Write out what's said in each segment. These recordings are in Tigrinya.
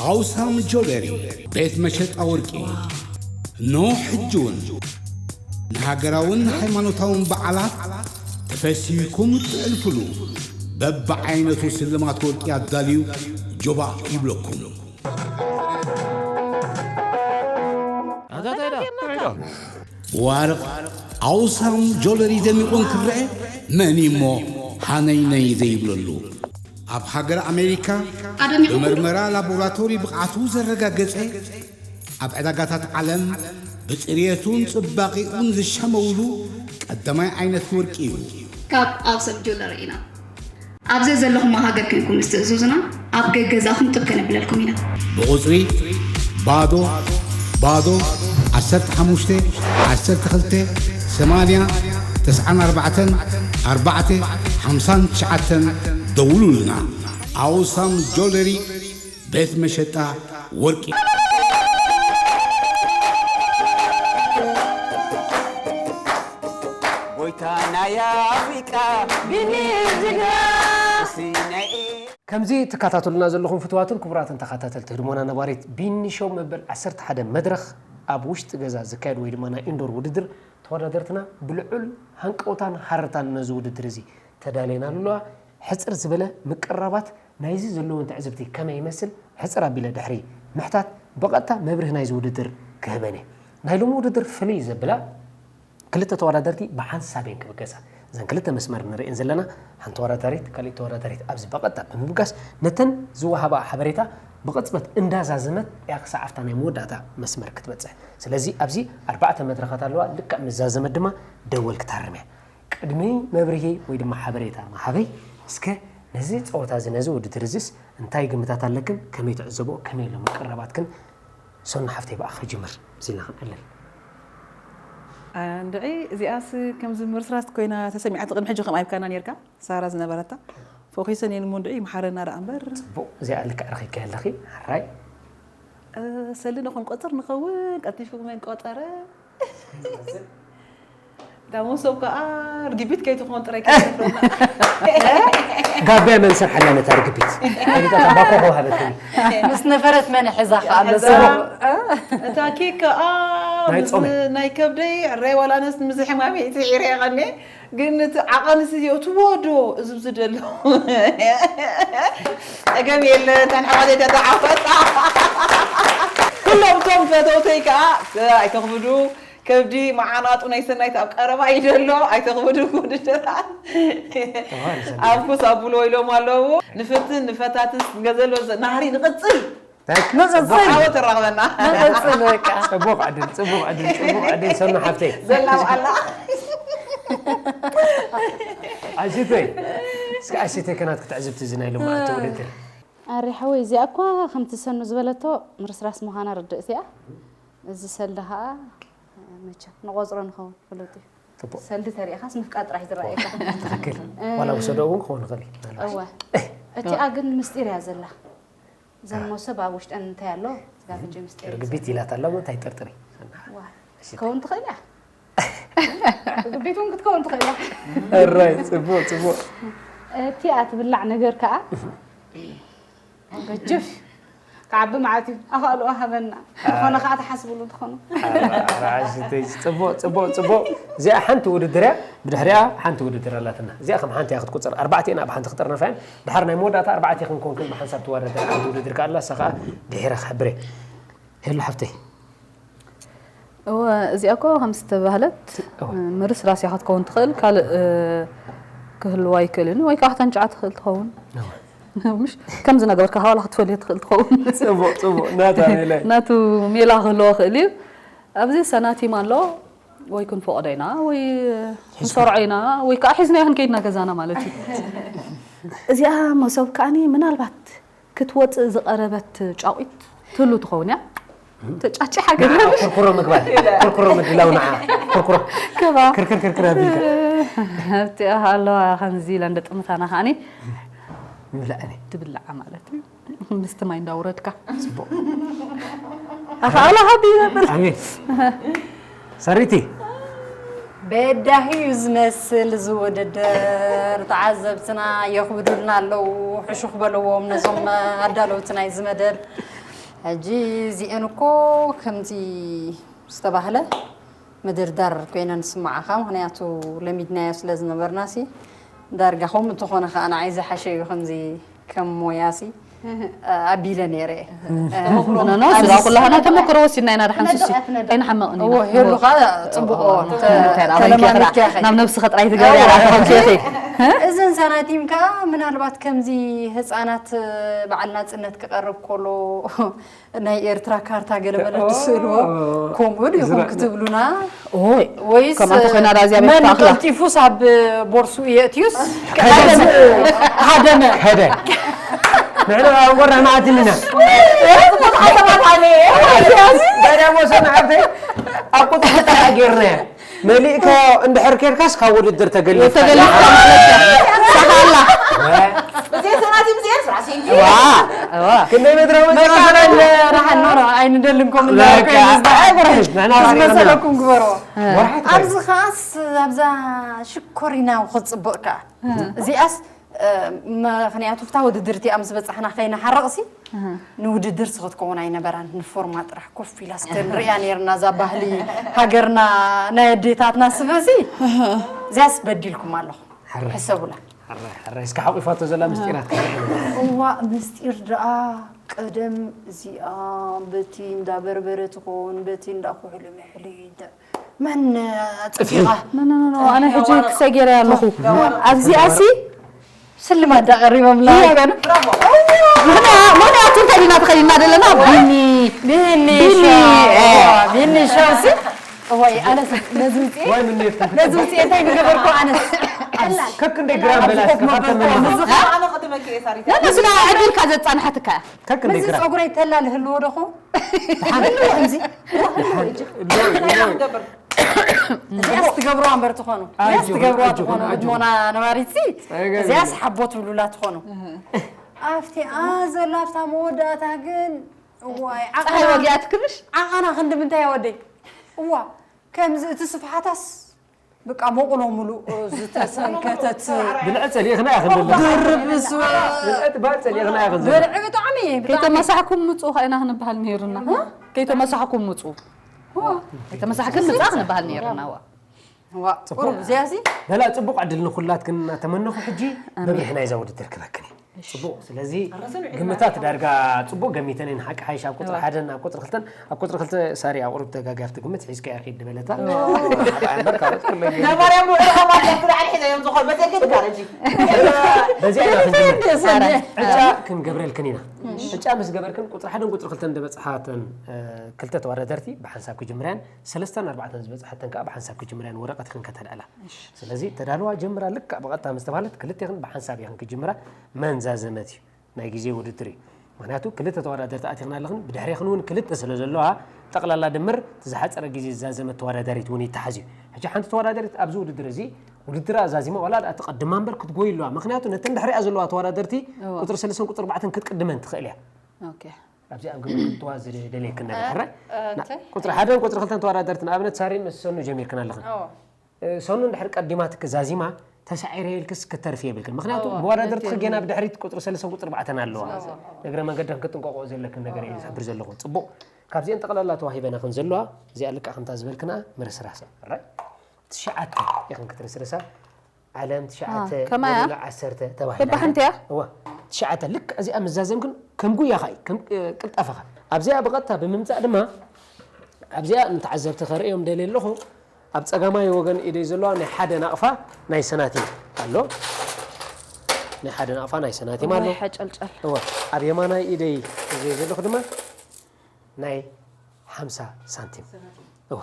ኣውሳም ጆለሪ ቤት መሸጣ ወርቂ። ኖ ሕጂ እውን ንሃገራውን ሃይማኖታውን በዓላት ተፈሲህኩም እትዕልፍሉ በብዓይነቱ ስልማት ወርቂ ኣዳልዩ ጆባ ይብለኩም። ዋርቕ ኣውሳም ጆለሪ ደሚቑ እንክረአ መን እሞ ሃነይነይ ዘይብለሉ? ኣብ ሃገር ኣሜሪካ ኣደሚቑ ብመርመራ ላቦራቶሪ ብቕዓቱ ዘረጋገጸ፣ ኣብ ዕዳጋታት ዓለም ብጽርየቱን ጽባቐኡን ዝሸመውሉ ቀዳማይ ዓይነት ወርቂ እዩ። ካብ ኣውሰም ጁለሪ ኢና። ኣብ ዘዘለኹሞ ሃገር ኮንኩም ምስ ትእዝዙና ኣብ ገገዛኹም ጥብ ከነብለልኩም ኢና። ብቑጽሪ ባዶ ባዶ ዓሰርተ ሓሙሽተ ዓሰርተ ክልተ ሰማንያ ተስዓን ኣርባዕተን ኣርባዕተ ሓምሳን ትሽዓተን ደውሉልና። ኣውሳም ጆለሪ ቤት መሸጣ ወርቂ። ጎይታ ናይ ኣፍሪቃ ቢኒ ጅግና። እስቲ ናይ ከምዚ ትከታተሉና ዘለኹም ፍትዋትን ክቡራትን ተኸታተልቲ ህድሞና ነባሪት ቢኒ ሾው መበል ዓሰርተ ሓደ መድረኽ ኣብ ውሽጢ ገዛ ዝካየድ ወይ ድማ ናይ ኢንዶር ውድድር ተወዳደርትና ብልዑል ሃንቀውታን ሃረርታን ነዚ ውድድር እዚ ተዳልየናሉ ኣለዋ። ሕጽር ዝበለ ምቅርራባት ናይዚ ዘለውን ትዕዝብቲ ከመይ ይመስል ሕጽር ኣቢለ ድሕሪ ምሕታት ብቐጥታ መብርሂ ናይዚ ውድድር ክህበን እየ። ናይ ሎሚ ውድድር ፍልይ ዘብላ ክልተ ተወዳደርቲ ብሓንሳብ እየን ክብገሳ። እዘን ክልተ መስመር ንርእየን ዘለና ሓንቲ ተወዳዳሪት ካልእ ተወዳዳሪት ኣብዚ ብቐጥታ ብምብጋስ ነተን ዝወሃባ ሓበሬታ ብቕጽበት እንዳዛዘመት እያ ክሳብ ኣብታ ናይ መወዳእታ መስመር ክትበጽሕ። ስለዚ ኣብዚ ኣርባዕተ መድረኻት ኣለዋ። ልክዕ ምስ ዛዘመት ድማ ደወል ክታርም እያ። ቅድሚ መብርሂ ወይ ድማ ሓበሬታ ምሃበይ እስከ ነዚ ጸወታ እዚ ነዚ ውድድር እዚስ እንታይ ግምታት ኣለክን? ከመይ ትዕዘቦ? ከመይ ኣሎ ምቅርራባትክን? ሶና ሓፍተይ ብኣኺ ክጅምር፣ እዚ ኢልና ክንዕልል። እንድዒ እዚኣስ ከምዚ ምርስራስ ኮይና ተሰሚዓት ቅድሚ ሕጂ ከምኣ ይብካና ነርካ ሳራ ዝነበረታ ፎኺሰን እየን እሞ እንድዒ ይምሓረና ደኣ እምበር። ጽቡቕ፣ እዚኣ ልክዕ ረኺብካያ ኣለኺ። ሕራይ። ሰሊ ንኹን ቆጽር ንኸውን ቀልጢፉ መን ቆጸረ። እታ መሶብ ከኣ ርግቢት ከይትኾን ጥራይ ከይትፍረና። ጋብያ መን ሰርሓላ ነታ ርግቢት? ሓሊታ ታምባኮ ከውሃበትኒ። ምስ ነፈረት መን ሕዛ ከኣ መሶብ? እታ ኬክ ከኣ ናይ ምስ ጾመ። ናይ ከብደይ ዕረይ ዋላ ነስ ምስ ሕማመይ እቲ ዒረ ይቐኒ። ግን እቲ ዓቐንስ እዚኦ ትወዶ እዝብዚ ደሎ። ጸገም የለ፣ እተን ኣሕዋተይ ተተዓወታ። ኩሎም እቶም ፈተውተይ ከኣ ኣይተኽብዱ። ከብዲ መዓናጡ ናይ ሰናይት ኣብ ቀረባ እዩ ዘሎ፣ ኣይተኽብዱ ውድድራት። ተባህል ሰናይት። ኣብ ኩስ ኣብሎ ኢሎም ኣለዉ። ንፍትን ንፈታትን ገዘሎ ዘ-፣ ናህሪ ንቕጽል። ንቕጽል። ብዓወት ተራኽበና። ንቕጽል በቃ። ጽቡቕ ዕድል፣ ጽቡቕ ዕድል፣ ጽቡቕ ዕድል ሰኑ ሓፍተይ። ዘላ በዓላ። ኣይሲተይ። እስኪ ኣይሲተይ ከናት ክትዕዝብቲ እዚ ናይ ሎማዓንቲ ውድድር። ኣሪ ሓወይ፣ እዚኣ እኳ ከምቲ ሰኑ ዝበለቶ ምርስራስ ምዃና ርድእቲ እያ። እዚ ሰልዲ ኸኣ መቸም ንቖጽሮ ንኸውን ፍሉጥ እዩ። ጽቡቕ። ሰልዲ ተሪእኻስ ምፍቃር ጥራሕ እዩ ዝረኣየካ። ትኽክል። እ፣ ዋላ ውሰዶ እውን ክኸውን ይኽእል እዩ፣ ምናልባት። እወ። እቲኣ ግን ምስጢር እያ ዘላ። እዘን መሶብ ኣብ ውሽጠን እንታይ ኣሎ? ስጋ ፍንጭ ምስጢር እዩ ርግቢት ዘላ። ኢላታ ኣላ፣ እሞ እንታይ ጠርጥሪ? ዋ፣ እሺ። ክትከውን ትኽእል እያ። ርግቢት እውን ክትከውን ትኽእል እያ። እራይ፣ ጽቡቕ፣ ጽቡቕ። እቲኣ ትብላዕ ነገር ከኣ ገጅፍ ክዓቢ መዓት እዩ። ኣኻእሎ ሃበና። ዝኾነ ከኣ ተሓስብሉ ትኾኑ። ራእሽተይ ጽቡቕ፣ ጽቡቕ፣ ጽቡቕ። እዚኣ ሓንቲ ውድድር እያ። ብድሕሪኣ ሓንቲ ውድድር ኣላትና። እዚኣ ከም ሓንቲ እያ ክትቁጸር። ኣርባዕቲኤን ኣብ ሓንቲ ክጥርነፋ እየን። ድሓር ናይ መወዳእታ ኣርባዕቲኤ ክንኮንክን ብሓንሳብ ትወዳደር ሓንቲ ውድድር ከኣ ኣላ፣ እሳ ከኣ ድሒረ ክሕብር እየ። ሄሉ ሓፍተይ። እወ፣ እዚኣ እኮ ከም ዝተባህለት፣ እወ። ምርስራስ እያ ክትከውን ትኽእል፣ ካልእ፣ እ፣ ክህልዋ ኣይክእልን እዩ፣ ወይ ከዓ ክተንጭዓ ትኽእል ትኸውን። እወ። ምሽ፣ ከም ዝነገርካ፣ ዋላ ክትፈልዮ ትኽእል ትኸውን። ጽቡቕ፣ ጽቡቕ። ናታ ሜላ እዩ። ናቱ ሜላ ክህልዎ ይኽእል እዩ። ኣብዚ ሰናቲም ኣሎ፣ ወይ ክንፈቕዶ ኢና፣ ወይ ክንሰርዖ ኢና፣ ወይ ከዓ ሒዝናዮ ክንከይድ ኢና ገዛና ማለት እዩ። እዚኣ መሶብ ከኣኒ ምናልባት ክትወጽእ ዝቐረበት ጫቑት ትህሉ ትኸውን እያ። ተጫጭሓ ገለ። ንዓ ኮርኮሮ ምግባር። ኮርኮሮ ምድላው ንዓ። ኮርኮሮ። ከባ። ክርክር ክርክር ኣቢልካ። ኣብቲ ኣለዋ ከምዚ ኢላ እንደ ጥምታና ከኣኒ ምብላዕ እኔ። ትብላዓ ማለት እዩ። ምስቲ ማይ እንዳውረድካ። ጽቡቕ። ኣኻእላ ሃቢ ይነብር። ኣሜን። ሰሪቲ። በዳሂ እዩ ዝመስል እዚ ውድድር። ተዓዘብትና የኽብዱልና ኣለዉ። ሕሹኽ በልዎም ነዞም ኣዳለውቲ ናይዚ መደብ። ሕጂ እዚአን እኮ ከምዚ ዝተባህለ ምድርዳር ኮይነን ዝስምዓኻ፣ ምኽንያቱ ለሚድናዮ ስለ ዝነበርና ሲ ዳርጋ ከምኡ እንተኾነ ኸዓ ንዓይ ዝሓሸ እዩ። ከምዚ ከም ሞያ ሲ ኣቢለ ነይረ እየ። ኖ ኖ ስጋ ኩላህና ተመክሮ ወሲድና ኢና። ድሓን ሱሲ ኣይንሓመቕን ኢና። ሄሉ ኸዓ ፅቡቕ ተለማሚድካ ኢኺ። ናብ ነብስኺ ጥራይ ትገብርያ ራእኺ ከምዚ ኢኺ። እዘን ሳናቲም ከዓ ምናልባት ከምዚ ህፃናት በዓል ናፅነት ክቐርብ ከሎ ናይ ኤርትራ ካርታ ገለመለ ትስእልዎ ከምኡ ዲኹም ክትብሉና? ኦይ ወይስ ከምኣ እንተኾይና ዳዚያ ቤት መን ተኣኽላ። ቀልጢፉስ ኣብ ቦርሱ የእትዩስ ሃደመ? ከደ ንሕና ኣብ ወርሒ መዓልቲ ኣለና። ገዳም ወሰን ሓብተይ ኣብ ቁጥሪ ክልተ ጌርናያ። መሊእካ እንድሕር ኬድካስ ካብ ውድድር ተገሊፍካ። ተገሊፍካ ማለት እያ። ሰሓላ። ብዘይ ሰናቲም እዚአን ስራሕ ሲንኪ ዋ ዋ ክንደይ ሜትሮ ደሓን ኖ ኣይንደልን ከም በቃ። ዝመሰለኩም ግበሮ። ኣብዚ ኸዓስ ኣብዛ ሽኮሪና ክፅብቕ ከዓ እዚኣስ ምኽንያቱ ፍታ ውድድር እቲኣ ምስ በፃሕና ከይንሓርቕ ሲ ንውድድር ሲ ክትከውን ኣይነበራን። ንፎርማ ጥራሕ ኮፍ ኢላ እስከ ንሪኣ ነይርና እዛ ባህሊ ሃገርና ናይ ኣዴታትና ስበ ሲ እዚኣስ በዲልኩም ኣለኹም። ሕሰቡላ። ሕራይ ሕራይ እስከ ሓቂፋቶ ዘላ ምስጢራት እዋ ምስጢር ደኣ ቀደም እዚኣ በቲ እንዳ በርበረ ትኾን በቲ እንዳ ኩሕሊ ምሕሊ መን ኣፅፊኻ? ኖ ኖ ኖ ኣነ ሕጂ ክሰይ ገይረ ኣለኹ ኣብዚኣ ሲ ስልማት ዳ ቀሪቦምላ ይኮኑ። ምኽንያቱ እንታይ ዲና ተኸዲና ዘለና ቢኒ ቢኒ ቢኒ፣ ሻው እ። እዋ፣ ቢኒ ሻው ሲ እዋይ ኣነ ነዚ ውፅኤ ወይ ምንየትኩም ነዚ ውፅኤ እንታይ ንገበርኩ ኣነስ ከክንደይ ግራም በላ እስከ ካብተን መማኻ ኣነ ቅድመኪ እየ ሳሪታ ነመስላ ዕድልካ ዘፃንሓትካ እያ ከክንደይ ነዚ ግራም ፀጉረይ ተላልህልዎ ዶኹ ከምዚ እንታይ ኢና ክንገብር እዚኣስ ትገብሩዋ እምበር ትኾኑ እዚኣስ ኣጆኹም፣ ትገብሩዋ ኣጆኹም፣ ትኾኑ ኣጆኹም። ህድሞና ነባሪት ሲ ጸገም እዚኣስ የለን። ሓቦ ትብሉላ ትኾኑ ኣብቲኣ ዘላ ኣብታ መወዳእታ ግን እዋይ ፀሓይ ወጊኣትክምሽ ዓቐና ክንዲ ምንታይ ወደይ እዋ ከምዚ እቲ ስፍሓታስ ብቃ መቑሎ ሙሉእ ዝተሰንከተት ብልዐ ጸሊእኽና ኢኽን ዘለና ድርብ ስበ ብልዐ ትባል ጸሊእኽና ኢኽን ዘለና ብልዒ ብጣዕሚ ብጣዕሚ ከይተመሳሕኩም ምፁ ኸኢና ክንበሃል ነይሩና ከይተመሳሕኩም ምፁ ከይተመሳሕክን ምፃ ክንበሃል ነይሩና ዋ ዋ ቁሩብ እዚኣሲ በላ ጽቡቕ ዕድል ንኹላትክን እናተመነኹ ሕጂ መምርሒ ናይዛ ውድድር ክበክን እዩ ጽቡቕ ስለዚ ግምታት ዳርጋ ጽቡቕ ገሚተን እየን ሓቂ ሓይሽ ኣብ ቁፅሪ ሓደን ኣብ ቁፅሪ ክልተን ኣብ ቁፅሪ ክልተ ሳሪ ኣቑሩብ ተጋጋፍ ትግምት ሒዝካ እያ ኪድ ድበለታ እምበር ካልኦት ኩሎም እዮም። ነባርያ ሙሉ ረኸባት ለፍራ ኣልሒዘ እዮም ዝኾን በዘገድ ካረጂ በዚኣ ኢና ክንጅምር ዕጫ ክንገብረልክን ኢና ዕጫ ምስ ገበርክን ቁፅሪ ሓደን ቁፅሪ ክልተን ዝበፅሓተን ክልተ ተወዳደርቲ ብሓንሳብ ክጅምራያን ሰለስተን ኣርባዕተን ዝበፅሓተን ከዓ ብሓንሳብ ክጅምራያን ወረቐት ክንከተልዕላ ስለዚ ተዳልዋ ጀምራ ልክዕ ብቐጥታ ምስ ተባህለት ክልቴኽን ብሓንሳብ ኢኽን ክጅምራ መን ዛዘመት እዩ ናይ ግዜ ውድድር እዩ ምክንያቱ ክልተ ተወዳደርቲ ኣቲኽና ኣለኽን ብድሕሬኽን እውን ክልተ ስለ ዘለዋ ጠቕላላ ድምር እቲ ዝሓፀረ ግዜ ዝዛዘመት ተወዳዳሪት እውን ይተሓዝ እዩ ሕጂ ሓንቲ ተወዳዳሪት ኣብዚ ውድድር እዚ ውድድራ ዛዚማ ዋላ ደኣ ትቐድማ እምበር ክትጎይ ኣለዋ ምክንያቱ ነተን ድሕሪኣ ዘለዋ ተወዳደርቲ ቁፅሪ ሰለስተን ቁፅሪ ኣርባዕተን ክትቅድመን ትኽእል እያ ኦኬ ኣብዚ ኣብ ግምት ክትዋ ዝደልየክን ነገር ሕራይ ቁፅሪ ሓደን ቁፅሪ ክልተን ተወዳደርቲ ንኣብነት ሳሪን ምስ ሰኑ ጀሚርክን ኣለኽን ሰኑ እንድሕር ቀዲማትኪ ዛዚማ ተሳዒረ ኢልክስ ክተርፊ የብልክን ምክንያቱ መወዳደርትኺ ጌና ብድሕሪት ቁፅሪ ሰለስተን ቁፅሪ ኣርባዕተን ኣለዋ እግረ መንገድኽን ክጥንቀቆ ዘለክን ነገር እየ ዝሕብር ዘለኹ ፅቡቕ ካብዚአን ጠቕላላ ተዋሂበና ከም ዘለዋ እዚኣ ልክዕ ከምታ ዝበልክና ምርስራስ እያ ሕራይ ትሽዓተ ኢኽን ክትርስርሳ ዓለም ትሽዓተ ከማያ? ጎደሎ ዓሰርተ ተባሂላ በባሕንቲ እያ? እዋ ትሽዓተ ልክዕ እዚኣ ምዛዘምክን ከም ጉያኻ እዩ ከም ቅልጠፋኻ ኣብዚኣ ብቐጥታ ብምምፃእ ድማ ኣብዚኣ ንተዓዘብቲ ከርእዮም ደልየ ኣለኹ ኣብ ፀጋማይ ወገን ኢደይ ዘለዋ ናይ ሓደ ናቕፋ ናይ ሰናቲም ኣሎ ናይ ሓደ ናቕፋ ናይ ሰናቲም ኣሎ ሓጨልጨል እወ ኣብ የማናይ ኢደይ ሒዘ ዘለኹ ድማ ናይ ሓምሳ ሳንቲም እወ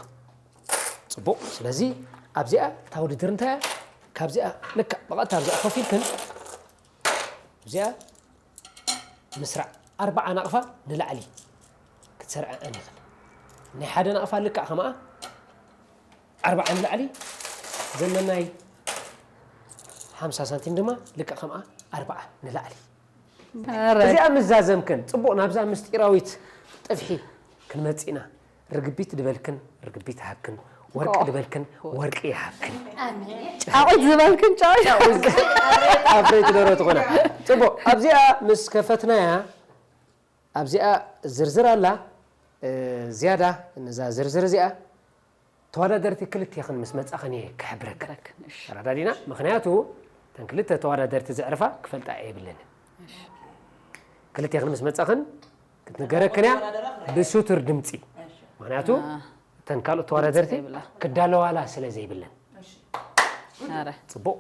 ፅቡቕ ስለዚ ኣብዚኣ እታ ውድድር እንታይ እያ ካብዚኣ ልክዕ ብቐጥታ ኣብዚኣ ኮፍ ኢልክን ኣብዚኣ ምስራዕ ኣርባዓ ናቕፋ ንላዕሊ ክትሰርዐ ኣኒኽን ናይ ሓደ ናቕፋ ልክዕ ከምኣ ኣርባዓ ንላዕሊ ዘለናይ ሓምሳ ሳንቲም ድማ ልክዕ ከምኣ ኣርባዓ ንላዕሊ እዚኣ ምዛዘምክን ፅቡቕ ናብዛ ምስጢራዊት ጥፍሒ ክንመፅእ ኢና ርግቢት ድበልክን ርግቢት ሃብክን ወርቂ ድበልክን ወርቂ ይሃብክን ጫቑት ዝበልክን ጫቑት ኣፍረይቲ ደሮ ትኾና ፅቡቕ ኣብዚኣ ምስ ከፈትናያ ኣብዚኣ ዝርዝር ኣላ። ዝያዳ ነዛ ዝርዝር እዚኣ ተወዳደርቲ ክልቴኽን ምስ መጻኽን እየ ክሕብረክን። ተረዳዲና? ምኽንያቱ እተን ክልተ ተወዳደርቲ ዘዕርፋ ክፈልጣ የብለንን። ክልቴኽን ምስ መጻኽን ክትንገረክን እያ ብስቱር ድምጺ። ምኽንያቱ እተን ካልኦት ተወዳደርቲ ክዳለዋላ ስለ ዘይብለን። ጽቡቕ።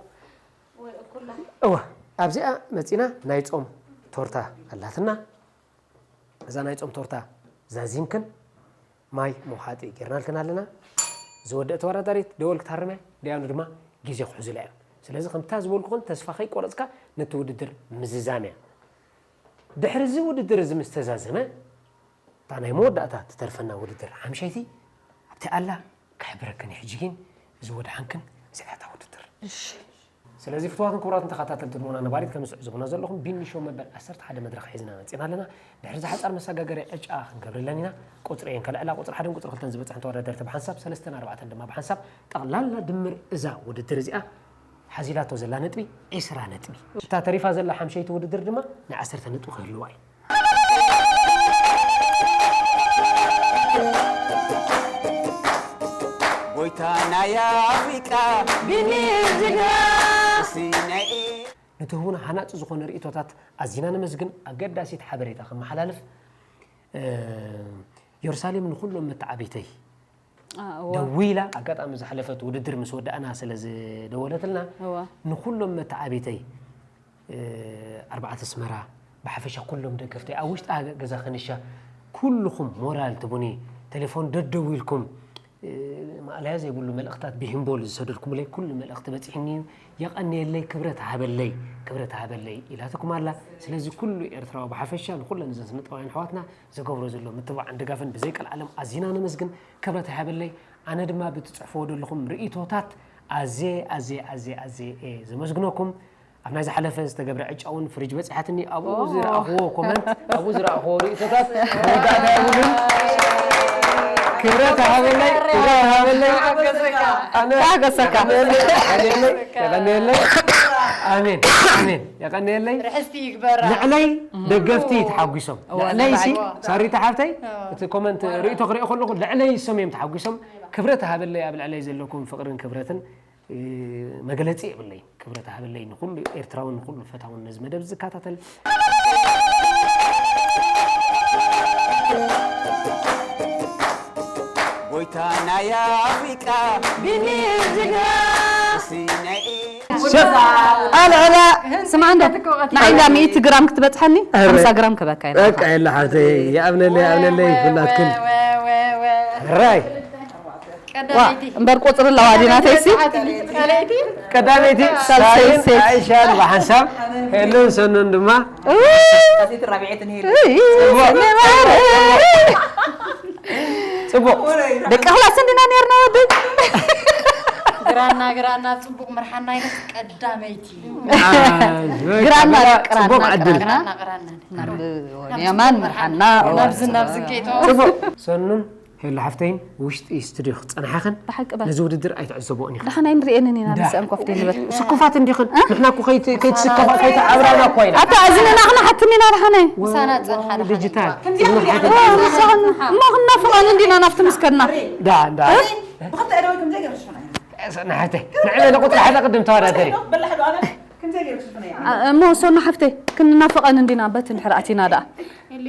እወ ኣብዚኣ መጺና። ናይ ጾም ቶርታ ኣላትና። እዛ ናይ ጾም ቶርታ ዛዚምክን ማይ መውሓጢ ጌርናልክን ኣለና። ዝወደእ ተወዳዳሪት ደወል ክታርም እያ፣ ደያኑ ድማ ግዜ ክሕዙላ እዮም። ስለዚ ከምታ ዝበልኩኽን ተስፋ ከይቆረጽካ ነቲ ውድድር ምዝዛም እያ። ድሕሪ እዚ ውድድር እዚ ምስ ተዛዘመ እታ ናይ መወዳእታ ትተርፈና ውድድር ሓምሸይቲ ኣብቲ ኣላ ክሕብረክን እዩ። ሕጂ ግን እዚ ወድሓንክን እዚ ዕለታ ውድድር። እሺ። ስለዚ ፍትዋትን ክቡራትን ተኸታተልቲ ድሞና ነባሪት ከም ዝዕዝቡና ዘለኹም ቢኒ ሾው መበል ዓሰርተ ሓደ መድረኽ ሒዝና መጺና ኣለና። ድሕሪ ዝሓጻር መሰጋገሪ ዕጫ ክንገብርለን ኢና። ቁጽሪ እየን ከልዕላ፣ ቁጽሪ ሓደን ቁጽሪ ክልተን ዝበጽሐን ተወዳደርቲ ብሓንሳብ ሰለስተን ኣርባዕተን ድማ ብሓንሳብ ጠቕላላ ድምር እዛ ውድድር እዚኣ ሓዚላቶ ዘላ ነጥቢ ዒስራ ነጥቢ። እታ ተሪፋ ዘላ ሓምሸይቲ ውድድር ድማ ናይ ዓሰርተ ነጥቢ ክህልዋ እዩ። ጎይታ ናይ ኣፍሪቃ ቢኒ ጅግና። እሲ ናይ ኤ- ንትህቡና ሃናጺ ዝኾነ ርእይቶታት ኣዚና ነመስግን። ኣገዳሲት ሓበሬታ ከመሓላልፍ፣ እ፣ የሩሳሌም ንኹሎም መተዓቢተይ አ፣ እዋ። ደዊላ፣ ኣጋጣሚ ዝሓለፈት ውድድር ምስ ወዳእና ስለ ዝደወለትልና፣ እዋ። ንኹሎም መተዓቢተይ፣ እ፣ ኣርባዕተ ኣስመራ፣ ብሓፈሻ ኩሎም ደገፍተይ፣ ኣብ ውሽጢ ሃገ-፣ ገዛ ከንሻ፣ ኩልኹም ሞራል ትቡኒ፣ ቴሌፎን ደደዊልኩም፣ እ፣ ማእለያ ዘይብሉ መልእኽታት ብሂምቦል ዝሰደድኩምለይ ኩሉ መልእኽቲ በጺሕኒ እዩ። የቐንየለይ፣ ክብረት ሃበለይ፣ ክብረት ሃበለይ ኢላትኩም ኣላ። ስለዚ ኩሉ ኤርትራዊ ብሓፈሻ፣ ንኹለን እዘን ስነ ጥበባውያን ኣሕዋትና ዝገብሮ ዘሎ ምትብባዕን ድጋፍን ብዘይቀልዓለም ኣዚና ነመስግን። ክብረት ይሃበለይ። ኣነ ድማ ብትጽሕፍዎ ዘለኹም ርእይቶታት ኣዝየ፣ ኣዝየ፣ ኣዝየ፣ ኣዝየ እየ ዘመስግነኩም። ኣብ ናይ ዝሓለፈ ዝተገብረ ዕጫ እውን ፍሪጅ በጺሓትኒ። ኣብኡ ኦ። ዝረኣኽዎ ኮመንት፣ ኣብኡ ዝረኣኽዎ ርእይቶታት መወዳእታ የብሉን። ክብረት ይሃበለይ፣ ክብረት ይሃበለይ። ኣነ ታገሰካ። የቐንየለይ፣ የቐንየለይ፣ የቐንየለይ። ኣሜን፣ ኣሜን። የቐንየለይ። ርሕስቲ ይግበራ። ንዕለይ ደገፍቲ ተሓጒሶም። እወ፣ ንዕለይ ሲ፣ ንባዕል። ሳሪታ ሓብተይ፣ እወ። እቲ ኮመንት ርእይቶ ክሪኦ ከለኹ፣ ልዕለይ እሶም እዮም ተሓጒሶም። ክብረት ሃበለይ፣ ኣብ ልዕለይ ዘለኩም ፍቕርን ክብረትን፣ እ፣ መግለጺ የብለይ። ክብረት ሃበለይ ንኹሉ ኤርትራውን ንኹሉ ፈታውን ነዚ መደብ ዝከታተል። ጎይታ ናይ ኣፍሪቃ ቢኒ ጅግና። እሲ ናይ ኤ- ሸፍ ኣልዕላ። ስማዕ እንዶ፣ ንዓይ እንዳ ሚእቲ ግራም ክትበጽሐኒ፣ ኣረ። ሓምሳ ግራም ክበካ እየ። በቃ የለ ሓፍተይ፣ ይኣብነለይ፣ ይኣብነለይ፣ ወ-፣ ወ-፣ ኩላትክን። ወ-፣ ወ-፣ ወ-፣ ወ-፣ ራይ። ዋ፣ ቀዳመይቲ። እምበር ቁጽሪ ኣለዋ ዲና ተይሲ? ቀዳመይቲ። ቀዳመይቲ ሳልሰይቲ። ሳይን ሴት። ኣይሻን ብሓንሳብ፣ ሄለን ሰኑን ድማ። እይ። ሳልሰይቲ ራብዐይትን ሄለን። እይ፣ ጽቡቕ። ሰኒ ማረ። ጽቡቕ። ደቂ ክላስ እንዲና ነርና ወደይ። ግራና፣ ግራና፣ ጽቡቕ ምርሓና ኢለስ ቀዳመይቲ። አ፣ ግራና፣ በቃ፣ ግራና፣ ጽቡቕ ዕድል። ግራና። ግራና፣ ግራና። ናብ የማን ምርሓና። ናብዚ፣ ናብዚ ጌቶ። ጽቡቕ። ሰኑን ሄሎ ሓፍተይን ውሽጢ ስቱዲዮ ክጸንሓኽን ብሓቂ በል። ነዚ ውድድር ኣይትዕዘቦን ኢኽን። ደሓን ኣይንርእየንን ኢና፣ እንዳ። ንስአን ኮፍ ደይ ንበል። ስኩፋት እንዲኽን። እ? ንሕና እኮ ከይት-፣ ከይትስከፋ፣ ከይትዓብራና እኮ ኢና። ኣታ እዝንና ክነሓትም ኢና ደሓነ። ምሳና ጸንሓ ደሓነ። ዲጂታል። ከምዚ እዝኒ ሓትም። እሞ ክንናፍቐን እንዲና ናብቲ ምስከድና። ዳ፣ ዳ። እ? ብኽልተ ኣእዳወይ ከምዚ ገይረ ሽፍና ኢና። ንሓተይ። ንዕበለ ቁጽሪ ሓደ ቅድም ተወዳደሪ። በላ ሓደ ኣነ ከምዚ ገይረ ሽፍና ኢና። አ፣ እሞ ሶና ሓፍተይ፣ ክንናፍቐን እንዲና በት እንድሕር ኣቲና ደኣ።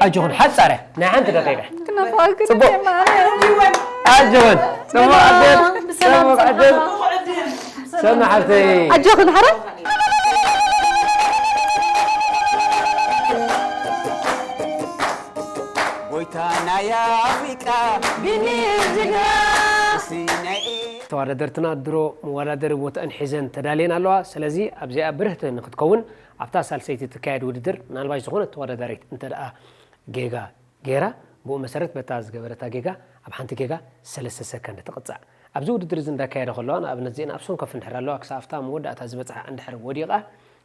ኣጆኹን፣ ሓጻረ፣ ናይ ሓንቲ ደቂቃ። ክናፍቐክን ጽቡቕ። እየ ማርያም። ኣጆኹን፣ ጽቡቕ ዕድል፣ ብሰላም ጽቡቕ ዕድል። ጽንሓ። ሰኑ ሓፍተይ። ኣጆኽን፣ ሓረ? ጎይታ ናይ ኣፍሪቃ ቢኒ ጅግና። እሲ ናይ ኤ- ተወዳደርትና ድሮ መወዳደሪ ቦትኣን ሒዘን ተዳልየን ኣለዋ። ስለዚ ኣብዚኣ ብርህቲ ንክትከውን ኣብታ ሳልሰይቲ ትካየድ ውድድር ምናልባሽ ዝኾነት ተወዳዳሪት እንተ ደኣ ጌጋ ገይራ፣ ብኡ መሰረት በታ ዝገበረታ ጌጋ ኣብ ሓንቲ ጌጋ ሰለስተ ሰከንድ ትቕጻዕ። ኣብዚ ውድድር እዚ እንዳካየደ ከለዋ፣ ንኣብነት እዚአን ኣብ ሰንኮፍ እንድሕር ኣለዋ፣ ክሳብ ኣብታ መወዳእታ ዝበጽሓ እንድሕር ወዲቓ፣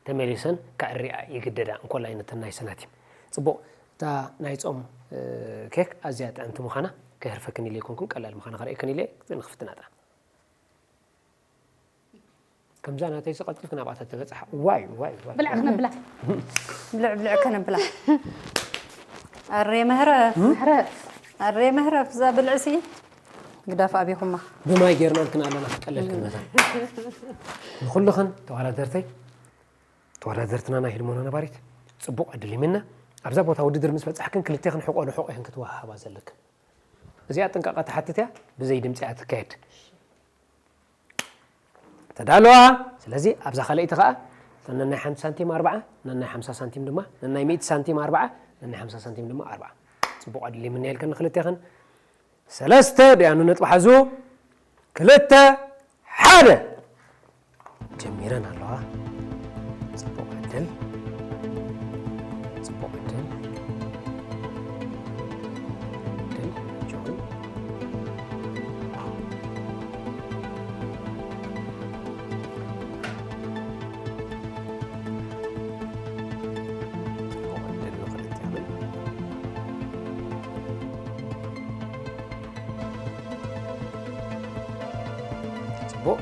ተመሊሰን ከዕርያ ይግደዳ፣ እንኮላይ ነተን ናይ ሰናቲም። ጽቡቕ፣ እታ ናይ ጾም፣ እ፣ ኬክ ኣዝያ ጥዕምቲ ምዃና ከህርፈክን ኢለ ኣይኮንኩን፣ ቀላል ምዃና ከርእየክን ኢለ ንኽፍትና ጥራሕ። ከምዛ ናተይ ቀልጢፍክን ኣብኣ ተተበጽሓ። ዋይ፣ ዋይ፣ ዋይ። ብላዕ ክነብላ። ብልዕ፣ ብልዕ ከነብላ። ኣሬ መህረፍ፣ መህረፍ፣ ኣሬ መህረፍ፣ እዛ ብልዕሲ ግዳፍ ኣቢኹማ። ብማይ ጌርና እንክን ኣለና ቀለል ክንመታ። ንኹልኽን ተወዳደርተይ፣ ተወዳደርትና ናይ ህድሞና ነባሪት፣ ጽቡቕ ዕድል ይምነ። ኣብዛ ቦታ ውድድር ምስ በጻሕክን ክልቴኽን ሕቖ ንሕቖ ኢኽን ክትወሃሃባ ዘለክን። እዚኣ ጥንቃቐ ትሓትት እያ፣ ብዘይ ድምጺ እያ ትካየድ። ተዳለዋ። ስለዚ ኣብዛ ካልኣይቲ ኸኣ ነናይ ሓንቲ ሳንቲም ኣርብዓ፣ ነናይ ሓምሳ ሳንቲም ድማ፣ ነናይ ሚእቲ ሳንቲም ኣርብዓ፣ ነናይ ሓምሳ ሳንቲም ድማ ኣርብዓ። ጽቡቕ ዕድል ይምነየልክን ንክልቴኽን። ሰለስተ ደያኑ ነጥቢ ሓዙ። ክልተ፣ ሓደ። ጀሚረን ኣለዋ። ጽቡቕ ዕድል። ጽቡቕ ዕድል። ዕድል። ጆን። ጽቡቕ ዕድል ንኽልቴኽን። ጽቡቕ።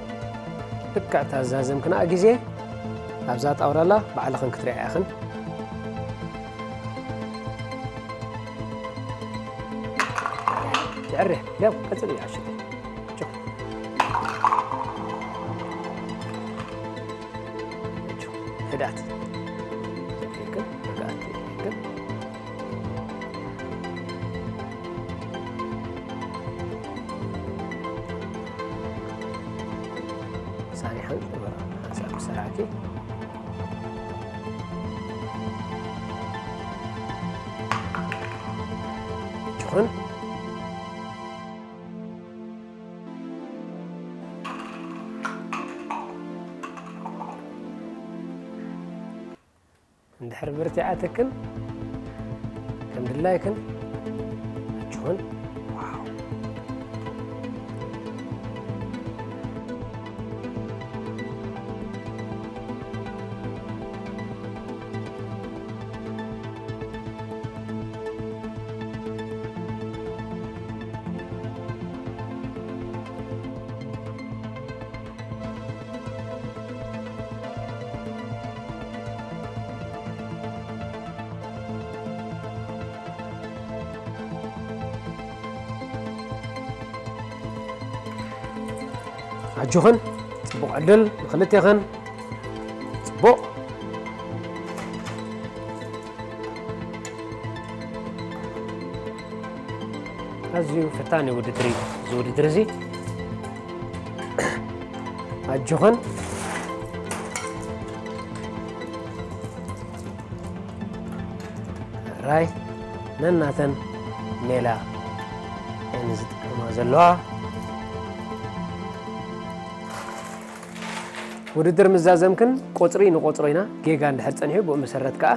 ልክዕ እታ ዝዛዘምክንኣ ግዜ ኣብዛ ጣውላ ኣላ፣ ባዕልኽን ክትሪኣ ኢኽን። የዕርያ፣ ያው ቀጽል እዩ፣ ኣሽቱ። ጆ። ጆ። ህድኣት። ትክክል፣ ህድኣት፣ ትክክል። ሳኒሓን ጥበራ ሓንሳብ ክሰርዓኪ። ችኹን። እንድሕር ብርቲዓትክን ከም ድላይክን ኣችኹን። ዋው። ኣጆኽን፣ ጽቡቕ ዕድል ንኽልቴኽን። ጽቡቕ። ኣዝዩ ፈታኒ ውድድር እዩ እዚ ውድድር እዚ። ኣጆኽን። ራይ ነናተን ሜላ እየን ዝጥቀማ ዘለዋ። ውድድር ምዛዘምክን ቆጽሪ ንቆጽሮ ኢና። ጌጋ እንድሕር ጸኒሑ ብኡ መሰረት ከኣ